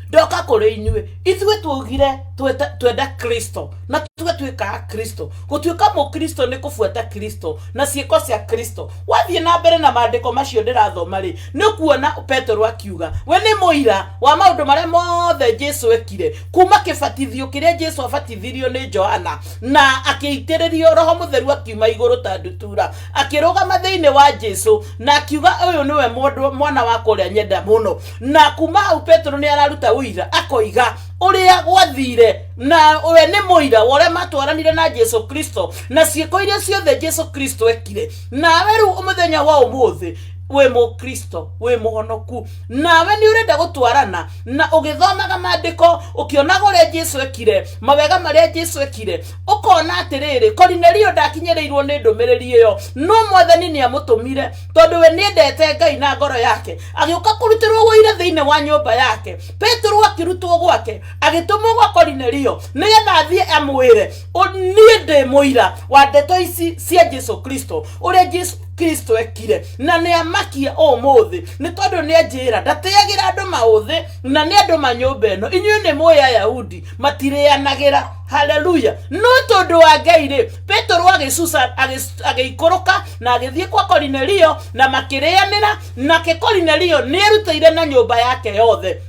ndoka kũrĩ inyuĩ, ithuĩ tuugire twenda Kristo na tuge tuĩka a Kristo. Gũtuĩka mũkristo nĩ kũbuata Kristo na ciĩko cia Kristo. Wathiĩ na mbere na maandĩko macio ndĩrathoma rĩ, nĩ ũkuona Petero akiuga we nĩ mũira wa maũndũ marĩa mothe Jesu ekire, kuma kĩbatithio kĩrĩa Jesu abatithirio nĩ Johana na akĩitĩrĩrio Roho Mũtheru akiuma igũrũ ta ndutura, akĩrũgama thĩinĩ wa Jesu na akiuga, ũyũ nĩwe mũndũ mwana wakwa ũrĩa nyenda mũno. Na kuma hau Petero nĩ araruta ũira, akoiga ũrĩa gwathire, na we nĩ mũira wa ũrĩa matwaranire na Jesu Kristo na ciĩko iria ciothe Jesu Kristo ekire. Nawe rĩu mũthenya wa ũmũthĩ wĩ mũkristo, wĩ mũhonoku, nawe nĩ ũrenda gũtwarana na ũgĩthomaga maandĩko, ũkĩonaga ũrĩa Jesu ekire, mawega marĩa Jesu ekire, ũkona atĩrĩrĩ, Korinelio ndakinyĩrĩirwo nĩ ndũmĩrĩri ĩyo, no Mwathani nĩ amũtũmire tondũ we nĩendete Ngai na ngoro yake, agĩũka kũrutĩrwo ũira thĩinĩ wa nyũmba yake. Petero akĩrutwo gwake agĩtũmwo gwa Korinelio nĩgetha athiĩ amwĩre, niĩ ndĩ mũira wa ndeto ici cia Jesu Kristo, ũrĩa Jesu Kristo ekire, na nĩ amakia ũmũthĩ nĩ tondũ nĩ anjĩra ndatĩagĩra andũ maũthĩ na nĩ andũ manyũmba ĩno. Inyuĩ nĩ mũĩ Ayahudi matirĩanagĩra. Haleluya! No tondũ wa Ngai rĩ, Petero agĩcuca, agĩikũrũka na agĩthiĩ kwa Korinelio na makĩrĩanĩra nake. Korinelio nĩ erutĩire na nyũmba yake yothe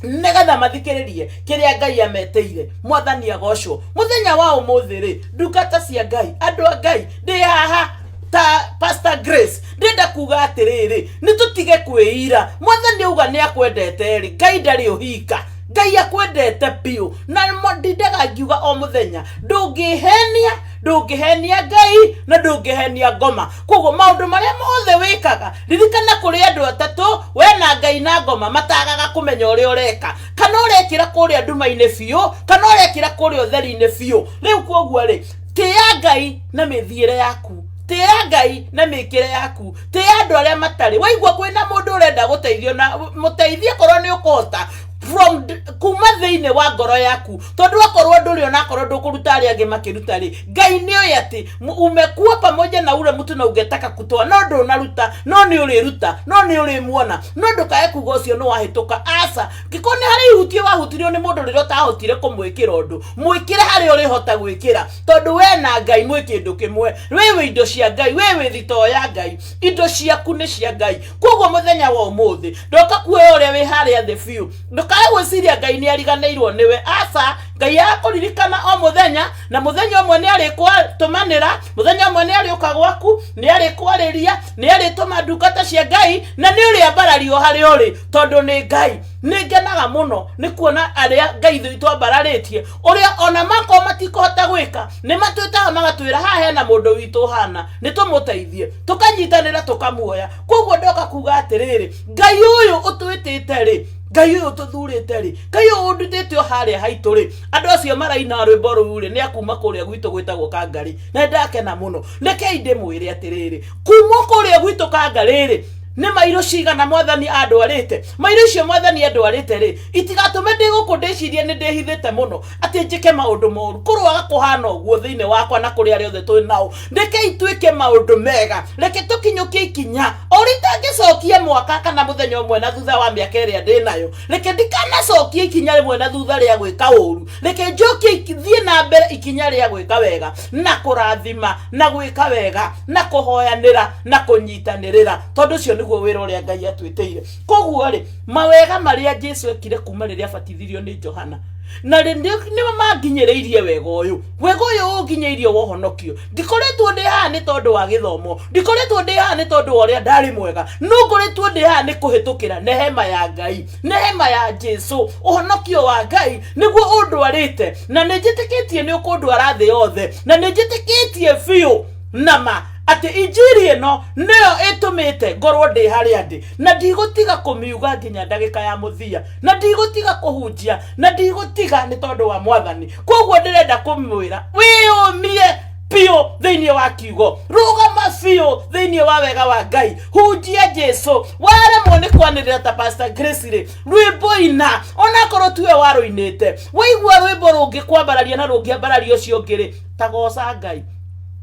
nĩgetha mathikĩrĩrie kĩrĩa Ngai ametĩire. Mwathani agocwo. Mũthenya wa ũmũthĩ rĩ, ndungata cia Ngai, andũ a Ngai, ndĩ haha ta Pastor Grace, ndĩrenda kuga atĩrĩrĩ, nĩ tũtige kwĩira. Mwathani auga nĩ akwendete rĩ, Ngai ndarĩ ũhinga, Ngai akwendete biũ. Na ndindaga ngiuga o mũthenya, ndũngĩhenia, ndũngĩhenia Ngai na ndũngĩhenia ngoma. Koguo maũndũ marĩa mothe wĩkaga, ririkana kũrĩ andũ atatũ, we na Ngai na ngoma, matagaga kũmenya ũrĩa ũreka, kana ũrekĩra kũrĩa nduma-inĩ biũ kana ũrekĩra kũrĩa ũtheri-inĩ biũ. Rĩu koguo rĩ, tĩya Ngai na mĩthiĩre yaku, tĩya Ngai na mĩkĩre yaku, tĩya andũ arĩa matarĩ. Waigua kwĩna mũndũ ũrenda gũteithio, na mũteithie korwo nĩ ũkũhota from kuma thĩinĩ wa ngoro yaku, tondũ akorwo ndũrĩ, ona akorwo ndũkũruta, arĩa angĩ makĩruta rĩ, Ngai nĩ oĩ atĩ umekuwa pamoja na ule mtu na ungetaka kutoa no ndũnaruta, no nĩ ũrĩruta, no nĩ ũrĩmuona. No ndũkae kuga ũcio nĩ wahĩtũka, aca. Ngĩkorwo nĩ harĩ ihutio wahutirio nĩ mũndũ rĩrĩa ũtahotire kũmwĩkĩra ũndũ, mwĩkĩre harĩa ũrĩhota gwĩkĩra, tondũ we na Ngai mwĩ kĩndũ kĩmwe. We wĩ indo cia Ngai, we wĩ thitoo ya Ngai, indo ciaku nĩ cia Ngai. Koguo mũthenya wa ũmũthĩ ndoka kuoya ũrĩa wĩ harĩa thĩ biũ. Ndũkae gwĩciria Ngai nĩ ariganĩirwo nĩwe, aca. Ngai arakũririkana o mũthenya, na mũthenya ũmwe nĩ arĩkũtũmanĩra, mũthenya ũmwe nĩ arĩũka gwaku, nĩ arĩkwarĩria, nĩ arĩtũma ndungata cia Ngai, na nĩ ũrĩambarario harĩa ũrĩ, tondũ nĩ Ngai. Nĩ ngenaga mũno nĩ kuona arĩa Ngai witũ ambararĩtie, ũrĩa ona makorwo matikũhota gwĩka, nĩ matwĩtaga magatwĩra, haha hena mũndũ witũ ũhana, nĩ tũmũteithie, tũkanyitanĩra, tũkamuoya. Koguo ndoka kuga atĩrĩrĩ, Ngai ũyũ ũtwĩtĩte rĩ, Ngai ũyũ ũtũthurĩte rĩ, Ngai ũyũ ũndutĩte o harĩa haitũ rĩ, andũ acio maraina rwĩmbo rũu rĩ, nĩ akuma kũrĩa gwitũ gwĩtagwo Kangarĩ, na ndakena mũno. Rekei ndĩmwĩre atĩrĩrĩ, kuma kũrĩa gwitũ Kangarĩ rĩ, nĩ mairũ cigana Mwathani andwarĩte. Mairũ icio Mwathani andwarĩte rĩ, itigatũme ndĩ gũkũ ndĩcirie nĩ ndĩhithĩte mũno atĩ njĩke maũndũ moru. Kũroaga kũhana ũguo thĩinĩ wakwa na kũrĩ arĩa othe twĩ nao. Rekei twĩke maũndũ mega, reke tũkinyũkie ikinya o ũrĩa itangĩcokia mwaka kana mũthenya ũmwe na thutha wa mĩaka ĩrĩa ndĩ nayo. Reke ndikanacokie ikinya rĩmwe na thutha rĩa gwĩka ũru, reke njokie thiĩ na mbere ikinya rĩa gwĩka wega na kũrathima na gwĩka wega na kũhoyanĩra na kũnyitanĩrĩra, tondũ ũcio nĩguo wĩra ũrĩa Ngai atwĩtĩire. Koguo rĩ, mawega marĩa Jesu ekire kuma rĩrĩa abatithirio nĩ Johana. Na nĩo manginyĩrĩirie wega ũyũ, wega ũyũ ũnginyĩirie wa ũhonokio. Ndikoretwo ndĩ haha nĩ tondũ wa gĩthomo, ndikoretwo ndĩ haha nĩ tondũ wa ũrĩa ndarĩ mwega, no ngoretwo ndĩ haha nĩ kũhĩtũkĩra nehema ya Ngai, nehema ya Jesu. Ũhonokio wa Ngai nĩguo ũndwarĩte, na nĩ njĩtĩkĩtie nĩ ũkũndwara thĩ yothe, na nĩ njĩtĩkĩtie biũ nama atĩ injiri ĩno nĩyo ĩtũmĩte ngorwo ndĩ harĩa ndĩ, na ndigũtiga kũmiuga nginya ndagĩka ya mũthia, na ndigũtiga kũhunjia, na ndigũtiga nĩ tondũ wa Mwathani. Koguo ndĩrenda kũmwĩra wĩyũmie biũ thĩinĩ wa kiugo, rũgama biũ thĩinĩ wa wega wa Ngai, hunjia Jesu. Waremwo nĩ kwanĩrĩra ta Pastor Grace rĩ, rwĩmbo ina, onakorwo tiwe warũinĩte, waigua rwĩmbo rũngĩkwambararia na rũngĩambararia ũcio ũngĩ rĩ, tagoca Ngai,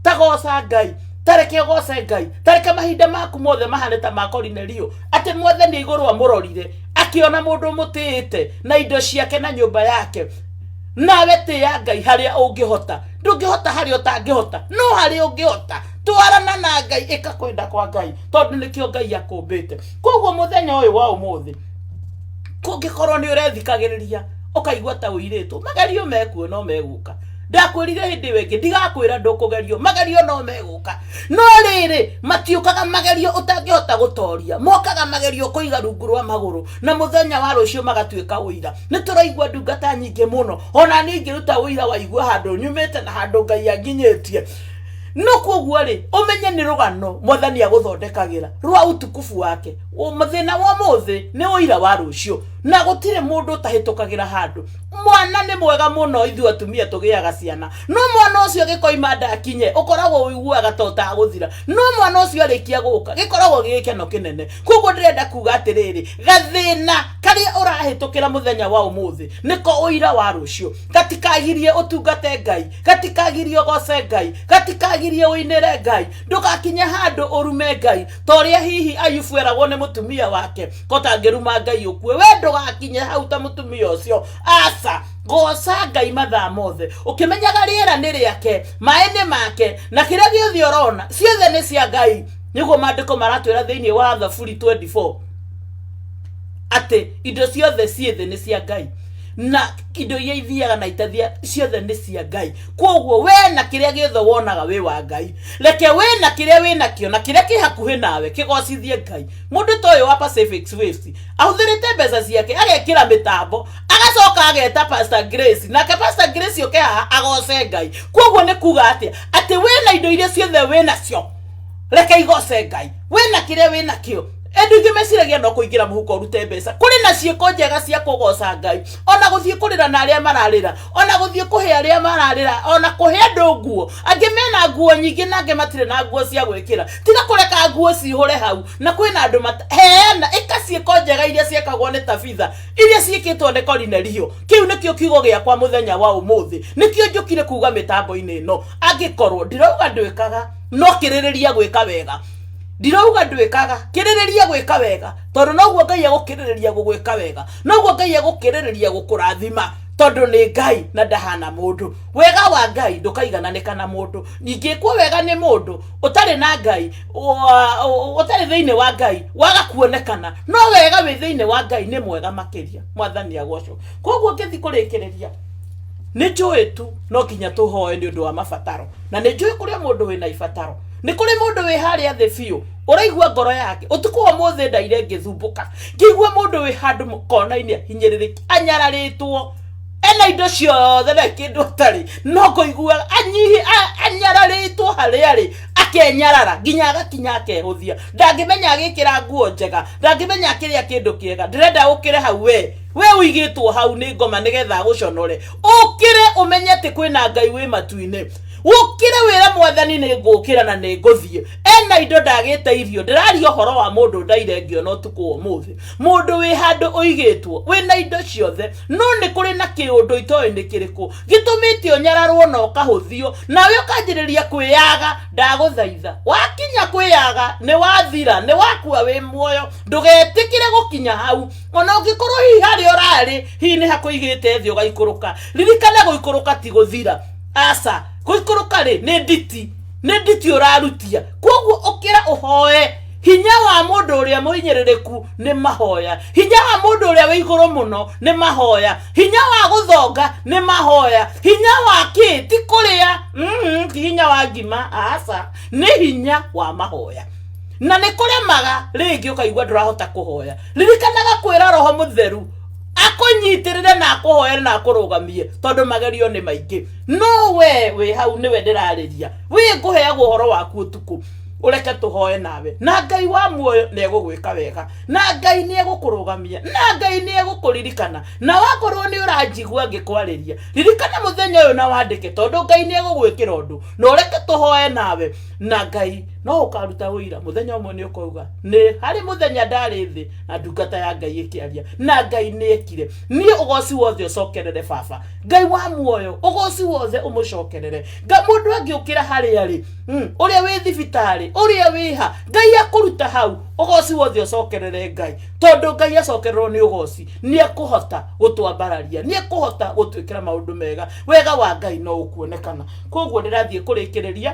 tagoca Ngai, tareke ũgoce Ngai, tareke mahinda maku mothe mahane ta ma Korinelio, atĩ Mwathani igũrũ amũrorire akĩona mũndũ ũmũtĩĩte na indo ciake na nyũmba yake. Nawe tĩya Ngai harĩa ũngĩhota, ndũngĩhota harĩa ũtangĩhota, no harĩa ũngĩhota twarana na Ngai, ĩka kwenda kwa Ngai, tondũ nĩkĩo Ngai akũmbĩte. Koguo mũthenya ũyũ wa ũmũthĩ, kũngĩkorwo nĩ ũrethikagĩrĩria ũkaigua ta ũirĩtwo, magerio mekuo no megũka. Ndakwĩrire hĩndĩ ĩyo ĩngĩ, ndigakwĩra ndũkũgerio, magerio no megũka, no rĩrĩ matiũkaga magerio ũtangĩhota gũtoria, mokaga magerio kũiga rungu rwa magũrũ, na mũthenya wa rũciũ magatuĩka ũira. Nĩ tũraigua ndungata nyingĩ mũno, ona niĩ ingĩruta ũira waigua handũ nyumĩte na handũ Ngai anginyĩtie. No koguo rĩ, ũmenye nĩ rũgano Mwathani agũthondekagĩra rwa utukufu wake. Mũthĩna wa ũmũthĩ nĩ ũira wa rũciũ, na gũtirĩ mũndũ ũtahĩtũkagĩra handũ. Mwana nĩ mwega mũno, ithuĩ atumia tũgĩaga ciana, no mwana ũcio gĩkoima nda akinye, ũkoragwo ũiguaga ta ũtagũthira, no mwana ũcio arĩkia gũka gĩkoragwo gĩ gĩkeno kĩnene. Koguo ndĩrenda kuga atĩrĩrĩ, gathĩna karĩa ũrahĩtũkĩra mũthenya wa ũmũthĩ nĩko ũira wa rũciũ. Gatikagirie ũtungate Ngai, gatikagirie ũgoce Ngai, gatikagirie ũinĩre Ngai. Ndũgakinye handũ ũrume Ngai ta ũrĩa hihi Ayubu eragwo nĩ mũtumia wake, ko tangĩruma Ngai ũkue. We ndũgakinye hau ta mũtumia ũcio, aca. Goca Ngai mathaa mothe, ũkĩmenyaga rĩera nĩ rĩake, maĩ nĩ make, na kĩrĩa gĩothe ũrona ciothe nĩ cia Ngai. Nĩguo maandĩko maratwĩra thĩinĩ wa Thaburi 24 atĩ indo ciothe ciĩ thĩ nĩ cia Ngai, na indo iria ithiaga na itathia ciothe nĩ cia Ngai. Koguo we na kĩrĩa gĩothe wonaga wĩ wa Ngai, reke we na kĩrĩa wĩ nakĩo na kĩrĩa kĩ hakuhĩ nawe kĩgocithie Ngai. Mũndũ ta ũyũ wa Pacific Waves ahũthĩrĩte mbeca ciake agekĩra mĩtambo, agacoka ageta Pastor Grace, nake Pastor Grace oke haha agoce Ngai. Koguo nĩ kuga atĩa? Atĩ wĩ na indo iria ciothe wĩ nacio, reke igoce Ngai. Wĩ na kĩrĩa wĩ nakĩo. Andũ aingĩ meciragia no kũingĩra mũhuko ũrute mbeca. Kũrĩ na ciĩko njega cia kũgoca Ngai, ona gũthiĩ kũrĩra na arĩa mararĩra, ona gũthiĩ kũhe arĩa mararĩra, ona kũhe andũ nguo. Angĩ mena nguo nyingĩ na angĩ matirĩ na nguo cia gwĩkĩra. Tiga kũreka nguo cihũre hau, na kwĩna andũ heana, ĩka ciĩko njega iria ciekagwo nĩ Tabitha, iria ciĩkĩtwo nĩ Korinelio. Kĩu nĩkĩo kiugo gĩakwa mũthenya wa ũmũthĩ, nĩkĩo njũkire kuga mĩtambo-inĩ ĩno. Angĩkorwo ndirauga ndwĩkaga, no kĩrĩrĩria gwĩka wega. Ndirauga ndwĩkaga, kĩrĩrĩria gwĩka wega, tondũ noguo Ngai egũkĩrĩrĩria gũgwĩka wega, noguo Ngai egũkĩrĩrĩria gũkũrathima, tondũ nĩ Ngai na ndahana mũndũ. Wega wa Ngai ndũkaigananĩka na mũndũ. Ingĩkwo wega nĩ mũndũ ũtarĩ na Ngai, ũtarĩ thĩinĩ wa Ngai, waga kuonekana, no wega wĩ thĩinĩ wa Ngai nĩ mwega makĩria. Mwathani agocwo. Koguo ngĩthiĩ kũrĩkĩrĩria, nĩ njũĩ tu no nginya tũhoe nĩ ũndũ wa mabataro, na nĩ njũĩ kũrĩ mũndũ wĩna ibataro, nĩ kũrĩ mũndũ wĩ harĩa thĩ biũ ũraigua ngoro yake. Ũtukũ wa ũmũthĩ ndaire ngĩthumbũka, ngĩigua mũndũ wĩ handũ kona-inĩ ahinyĩrĩrĩki, anyararĩtwo, ena indo ciothe na kĩndũ atarĩ, no kũigua anyararĩtwo harĩa arĩ, akenyarara nginya agakinya akehũthia, ndangĩmenya agĩkĩra nguo njega, ndangĩmenya akĩrĩa kĩndũ kĩega. Ndĩrenda ũkĩre hau we, we ũigĩtwo hau nĩ ngoma nĩgetha agũconore. Ũkĩre ũmenye atĩ kwĩna Ngai wĩ matu-inĩ. Ũkĩre wĩre Mwathani nĩ ngũkĩra na nĩ ngũthiĩ. Ena indo ndagĩte irio. Ndĩraria ũhoro wa mũndũ ndaire ngĩona ũtukũ wa ũmũthĩ, mũndũ wĩ handũ ũigĩtwo wĩna indo ciothe, no nĩ kũrĩ na kĩũndũ itoĩ nĩ kĩrĩkũ gĩtũmĩte ũnyararwo na ũkahũthio, nawe ũkanjĩrĩria kwĩyaga. Ndagũthaitha, wakinya kwĩyaga nĩ wathira, nĩ wakua wĩ muoyo. Ndũgetĩkĩre gũkinya hau. Ona ũngĩkorwo hihi harĩa ũrarĩ hihi nĩ hakũigĩte thĩ ũgaikũrũka, ririkana gũikũrũka ti gũthira. Aca, gũikũrũka rĩ nĩ nditi, nĩ nditi ũrarutia. Koguo ũkĩra ũhoe. Hinya wa mũndũ ũrĩa mũhinyĩrĩrĩku nĩ mahoya. Hinya wa mũndũ ũrĩa wĩ igũrũ mũno nĩ mahoya. Hinya wa gũthonga nĩ mahoya. Hinya wa kĩ? Ti kũrĩa, ti hinya wa ngima, aca, nĩ hinya wa mahoya. Na nĩ kũremaga rĩngĩ ũkaigua ndũrahota kũhoya. Ririkanaga kwĩra Roho Mũtheru akũnyitĩrĩre na akũhoere na akũrũgamie, tondũ magerio nĩ maingĩ. No we wĩ hau nĩwe ndĩrarĩria, wĩ ngũheagwo ũhoro waku ũtukũ, ũreke tũhoe nawe, na Ngai wa muoyo nĩ egũgwĩka wega, na Ngai nĩ egũkũrũgamia, na Ngai nĩ egũkũririkana. Na wakorwo nĩ ũranjigua ngĩkwarĩria, ririkana mũthenya ũyũ na wandĩke, tondũ Ngai nĩ egũgwĩkĩra ũndũ. Na ũreke tũhoe nawe, na Ngai no ũkaruta ũira mũthenya ũmwe. Nĩ ũkauga nĩ harĩ mũthenya ndarĩ thĩ na ndungata ya Ngai ĩkĩaria, na Ngai nĩ ekire. Niĩ ũgoci wothe ũcokerere Baba Ngai wa muoyo, ũgoci wothe ũmũcokerere. Mũndũ angĩũkĩra harĩa rĩ, ũrĩa wĩ thibitarĩ, ũrĩa wĩha, Ngai akũruta hau, ũgoci wothe ũcokerere Ngai, tondũ Ngai acokererwo nĩ ũgoci nĩ ekũhota gũtwambararia, nĩ ekũhota gũtwĩkĩra maũndũ mega. Wega wa Ngai no ũkuonekana. Koguo ndĩrathiĩ kũrĩkĩrĩria,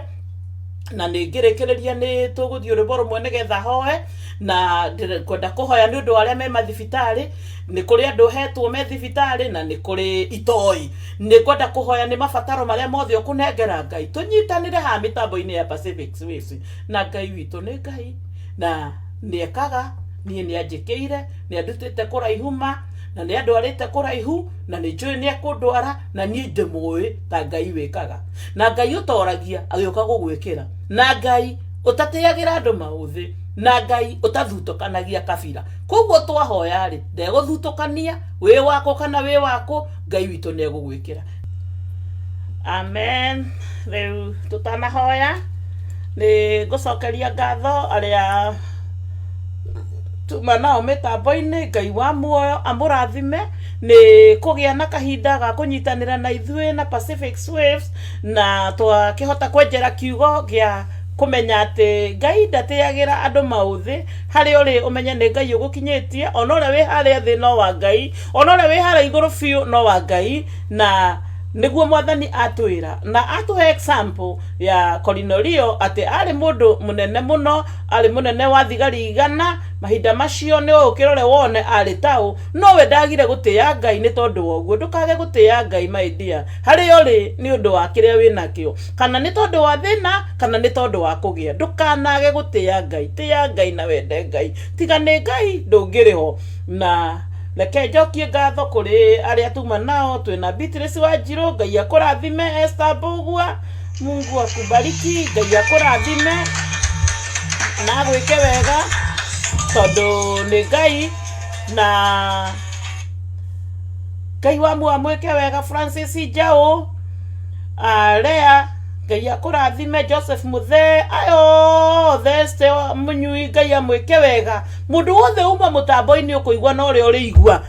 na nĩ ngĩrĩkĩrĩria nĩ tũgũthiĩ rwĩmbo rũmwe nĩgetha hoe, na kwenda kũhoya nĩ ũndũ wa arĩa me mathibitarĩ. Nĩ kũrĩ andũ hetwo me thibitarĩ, na nĩ kũrĩ itoi. Nĩ kwenda kũhoya nĩ mabataro marĩa mothe ũkũnengera Ngai. Tũnyitanĩre haha mĩtambo-inĩ ya Pacific Waves, na Ngai witũ nĩ Ngai na nĩ ekaga. Niĩ nĩ anjĩkĩire, nĩ andutĩte kũraihu ma, na nĩ andwarĩte kũraihu, na nĩ njũĩ nĩ ekũndwara, na niĩ ndĩmũĩ ta Ngai wĩkaga, na Ngai ũtoragia agĩũka gũgwĩkĩra, na Ngai ũtatĩagĩra andũ maũthĩ, na Ngai ũtathutũkanagia kabira. Koguo twahoya rĩ, ndegũthutũkania wĩ wakũ kana wĩ wakũ, Ngai witũ nĩ egũgwĩkĩra. Amen. Rĩu tũtanahoya nĩ ngũcokeria ngatho arĩa tuma nao mĩtambo-inĩ. Ngai wa muoyo amũrathime nĩ kũgĩa na kahinda ga kũnyitanĩra na ithuĩ na Pacific Waves, na twakĩhota kwenjera kiugo gĩa kũmenya atĩ Ngai ndatĩagĩra andũ maũthĩ. Harĩa ũrĩ ũmenye nĩ Ngai ũgũkinyĩtie, ona ũrĩa wĩ harĩa thĩ no wa Ngai, ona ũrĩa wĩ harĩa igũrũ biũ no wa Ngai. Na nĩguo Mwathani atwĩra na atũhe example ya Korinelio, atĩ arĩ mũndũ mũnene mũno, arĩ mũnene wa thigari 100 mahinda macio. Nĩ ũkĩrore wone arĩ taũ, nowe ndagire gũtĩĩa Ngai nĩ tondũ wa ũguo. Ndũkage gũtĩĩa Ngai, my dear, harĩa ũrĩ, nĩ ũndũ wa kĩrĩa wĩ nakĩo, kana nĩ tondũ wa thĩna, kana nĩ tondũ wa kũgĩa. Ndũkanage gũtĩĩa Ngai. Tĩĩa Ngai na wende Ngai. Tiga nĩ Ngai ndũngĩrĩ ho. Na reke njokie ngatho kũrĩ arĩa tuma nao. Twĩna Beatrice Wanjirũ, Ngai akũrathime. Esther Mbugua, Mungu akubariki. Ngai akũrathime na agwĩke wega, tondũ nĩ Ngai, na Ngai wa muoyo amwĩke wega. Francis Njaũ, Lea, Ngai akũrathime. Joseph Muthee, aya othe, Esther Mũnyui, Ngai amwĩke wega. Mũndũ wothe uma mũtambo-inĩ ũkũigua na ũrĩa ũrĩigua,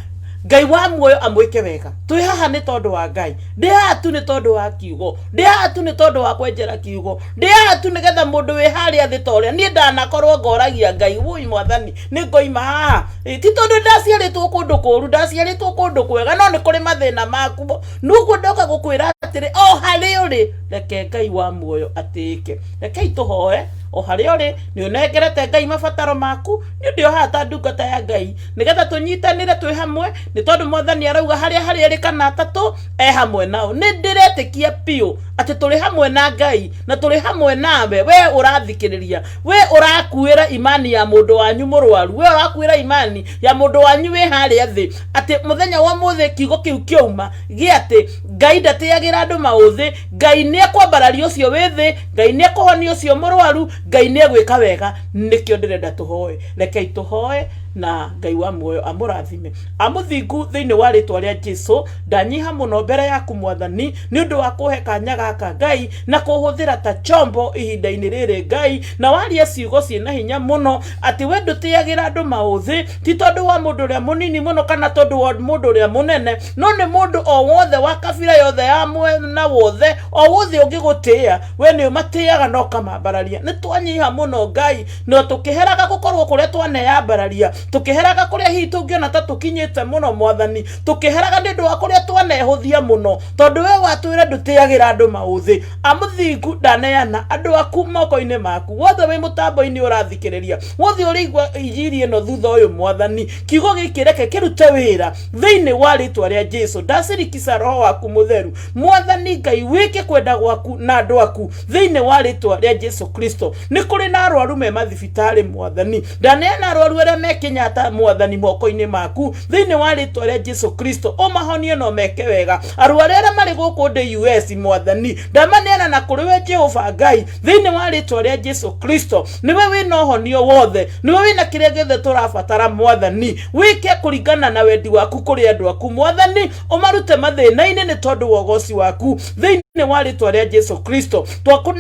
Ngai wa muoyo amwĩke wega. Twĩ haha nĩ tondũ wa Ngai. Ndĩ haha tu nĩ tondũ wa kiugo, ndĩ haha tu nĩ tondũ wa kwenjera kiugo, ndĩ haha tu nĩgetha mũndũ wĩ harĩa thĩ ta ũrĩa niĩ ndanakorwo ngoragia Ngai, wũi Mwathani, nĩ ngoima haha? Ti tondũ ndaciarĩtwo kũndũ kũru, ndaciarĩtwo kũndũ kwega, no nĩ kũrĩ mathĩna maku. Nũguo ndoka gũkwĩra atĩrĩ, o harĩa ũrĩ, reke Ngai wa muoyo atĩĩke. Rekei tũhoe. O harĩa ũrĩ, nĩ ũnengerete Ngai mabataro maku. Nĩ ũndũ haha ta ndungata ya Ngai nĩgetha tũnyitanĩre twĩ hamwe, nĩ tondũ Mwathani arauga harĩa harĩ erĩ kana atatũ e hamwe nao. Nĩ ndĩretĩkia biũ atĩ tũrĩ hamwe na Ngai na tũrĩ hamwe nawe. We ũrathikĩrĩria, we ũrakuĩra imani ya mũndũ wanyu mũrwaru, we ũrakuĩra imani ya mũndũ wanyu wĩ harĩa thĩ, atĩ mũthenya wa ũmũthĩ kiugo kĩu kĩauma gĩa atĩ Ngai ndatĩagĩra andũ maũthĩ, Ngai nĩ ekwambararia ũcio wĩ thĩ, Ngai nĩ ekũhonia ũcio mũrwaru, Ngai nĩ egwĩka wega. Nĩkĩo ndĩrenda tũhoe. Rekei tũhoe, na Ngai wa muoyo amũrathime. Amũthingu thĩinĩ wa rĩtwa rĩa Jesu, ndanyiha mũno mbere yaku Mwathani, nĩ ũndũ wa kũhe kanya gaka Ngai, na kũhũthĩra ta chombo ihinda-inĩ rĩrĩ Ngai, na waria ciugo ciĩna hinya mũno atĩ we ndũtĩagĩra andũ maũthĩ, ti tondũ wa mũndũ ũrĩa mũnini mũno kana tondũ wa mũndũ ũrĩa mũnene, no nĩ mũndũ o wothe wa kabira yothe ya mwena wothe, o wothe ũngĩgũtĩĩa, we nĩ ũmatĩaga na ũkamambararia. Nĩ Twanyiha mũno Ngai, no tũkĩheraga gũkorwo kũrĩa twaneyambararia, tũkĩheraga kũrĩa hihi tũngĩona ta tũkinyĩte mũno Mwathani, tũkĩheraga nĩ ũndũ wa kũrĩa twanehũthia mũno, tondũ we watwĩra ndũtĩagĩra andũ maũthĩ. Amũthingu, ndaneana andũ aku moko-inĩ maku. Wothe wĩ mũtambo-inĩ ũrathikĩrĩria, wothe ũrĩigua injiri ĩno thutha ũyũ Mwathani, kiugo gĩkĩ reke kĩrute wĩra thĩinĩ wa rĩtwa rĩa Jesu. Ndacirikica roho waku mũtheru Mwathani Ngai, wĩke kwenda gwaku na andũ aku thĩinĩ wa rĩtwa rĩa Jesu Kristo. Nĩ kũrĩ na arwaru me mathibitarĩ Mwathani, ndaneana arwaru arĩa me Kenyatta Mwathani moko-inĩ maku thĩinĩ wa rĩtwa rĩa Jesu Kristo, ũmahonie na ũmeke wega. Arwaru arĩa marĩ gũkũ ndĩ US Mwathani, ndamaneana na kũrĩ we Jehova Ngai thĩinĩ wa rĩtwa rĩa Jesu Kristo. Nĩwe wĩna ũhonio wothe, nĩwe wĩna kĩrĩa gĩothe tũrabatara Mwathani. Wĩke kũringana na wendi waku kũrĩ andũ aku Mwathani, ũmarute mathĩna-inĩ nĩ tondũ wa ũgoci waku thĩinĩ wa rĩtwa rĩa Jesu Kristo.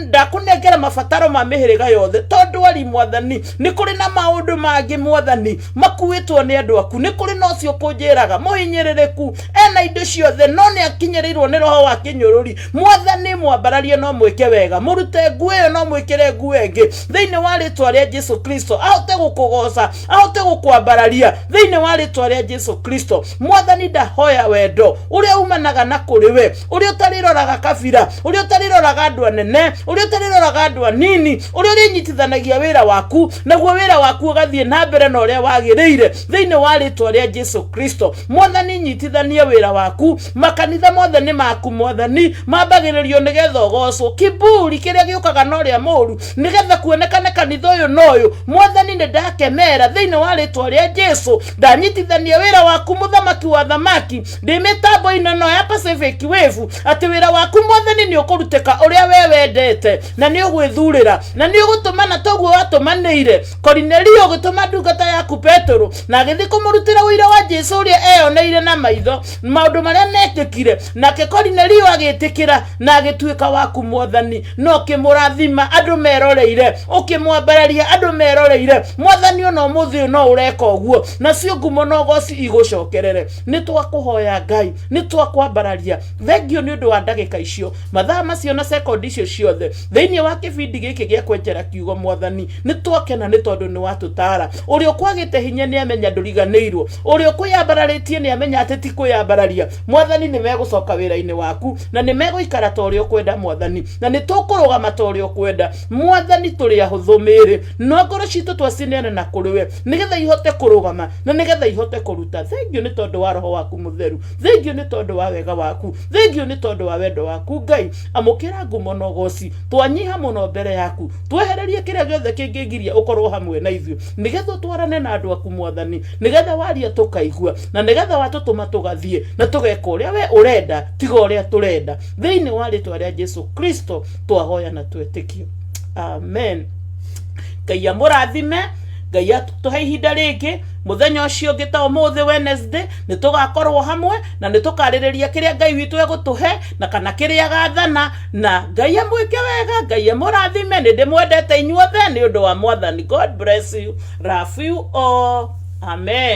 Ndakũnengera mabataro ma mĩhĩrĩga yothe, tondũ ari Mwathani nĩ kũrĩ na maũndũ mangĩ Mwathani makuĩtwo nĩ andũ aku. Nĩ kũrĩ na ũcio kũnjĩraga mũhinyĩrĩrĩku ena indo ciothe, no nĩ akinyĩrĩirwo nĩ roho wa kĩnyũrũri. Mwathani mwambararie no mwĩke wega, mũrute nguo ĩyo no mwĩkĩre nguo ĩngĩ thĩinĩ wa rĩtwa rĩa Jesu Kristo, ahote gũkũgoca, ahote gũkwambararia thĩinĩ wa rĩtwa rĩa Jesu Kristo. Mwathani ndahoya wendo ũrĩa umanaga na kũrĩ we, ũrĩa ũtarĩroraga kabira, ũrĩa ũtarĩroraga andũ anene, ũrĩa ũtarĩroraga andũ anini, ũrĩa ũrĩnyitithanagia wĩra waku, naguo wĩra waku ũgathiĩ na mbere na ũrĩa wagĩrĩire thĩinĩ wa rĩtwa rĩa Jesu Kristo. Mwathani nyitithania wĩra waku, makanitha mothe nĩ maku Mwathani, mambagĩrĩrio nĩgetha ũgocwo. Kiburi kĩrĩa gĩũkaga na ũrĩa mũru nĩgetha kuonekane kanitha ũyũ na ũyũ, Mwathani nĩ ndakemera thĩinĩ wa rĩtwa rĩa Jesu. Ndanyitithania wĩra waku mũthamaki wa thamaki, ndĩ mĩtambo-inĩ ĩno ya Pacific Wave, atĩ wĩra waku Mwathani nĩ ũkũrutĩka ũrĩa we wendete, na nĩ ũgwĩthurĩra, na nĩ ũgũtũmana toguo watũmanĩire Korinelio, ũgĩtũma ndungata yaku Petero, na agĩthiĩ kũmũrutĩra ũira wa Jesu ũrĩa eyoneire na maitho maũndũ marĩa mekĩkire. Nake Korinelio agĩtĩkĩra na agĩtuĩka waku Mwathani, na ũkĩmũrathima andũ meroreire, ũkĩmwambararia andũ meroreire. Mwathani ona ũmũthĩ ũyũ no ũreka ũguo, nacio ngumo na ũgoci igũcokerere. Nĩ twakũhoya Ngai, nĩ twakwambararia. Thengio nĩ ũndũ wa ndagĩka icio, mathaa macio na sekondi icio ciothe thĩinĩ wa kĩbindi gĩkĩ gĩa kwenjera kiugo. Mwathani nĩ twakena nĩ tondũ nĩ watũtara. Ũrĩa ũkwagĩte hinya nĩ amenya ndũriganĩirwo, ũrĩa ũkwĩyambararĩtie nĩ amenya atĩ ti kwĩyambararia. Mwathani nĩ megũcoka wĩra-inĩ waku, na nĩ megũikara ta ũrĩa ũkwenda Mwathani, na nĩ tũkũrũgama ta ũrĩa ũkwenda Mwathani. Tũrĩ ahũthũ mĩĩrĩ, no ngoro citũ twacineana na kũrĩ we nĩgetha ihote kũrũgama na nĩgetha ihote kũruta. Thengio nĩ tondũ wa roho waku mũtheru, thengio nĩ tondũ wa wega waku, thengio nĩ tondũ wa wendo waku Ngai. Amũkĩra ngumo na ũgoci. Twanyiha mũno mbere yaku, twehererie kĩrĩa gĩothe kĩngĩgiria ũkorwo hamwe na ithuĩ, nĩgetha ũtwarane na andũ aku Mwathani, nĩgetha waria tũkaigua, na nĩgetha watũtũma tũgathiĩ na tũgeka ũrĩa we ũrenda, tiga ũrĩa tũrenda. Thĩinĩ wa rĩtwa rĩa Jesu Kristo twahoya na twetĩkio, amen. Ngai amũrathime. Ngai atũhe ihinda rĩngĩ mũthenya ũcio ũngĩ ta ũmũthĩ Wednesday, nĩ tũgakorwo hamwe na nĩ tũkarĩrĩria kĩrĩa Ngai witũ egũtũhe na kana kĩrĩa agathana. Na Ngai amwĩke wega, Ngai amũrathime. Nĩ ndĩmwendete inyuothe nĩ ũndũ wa Mwathani. God bless you, love you all, amen.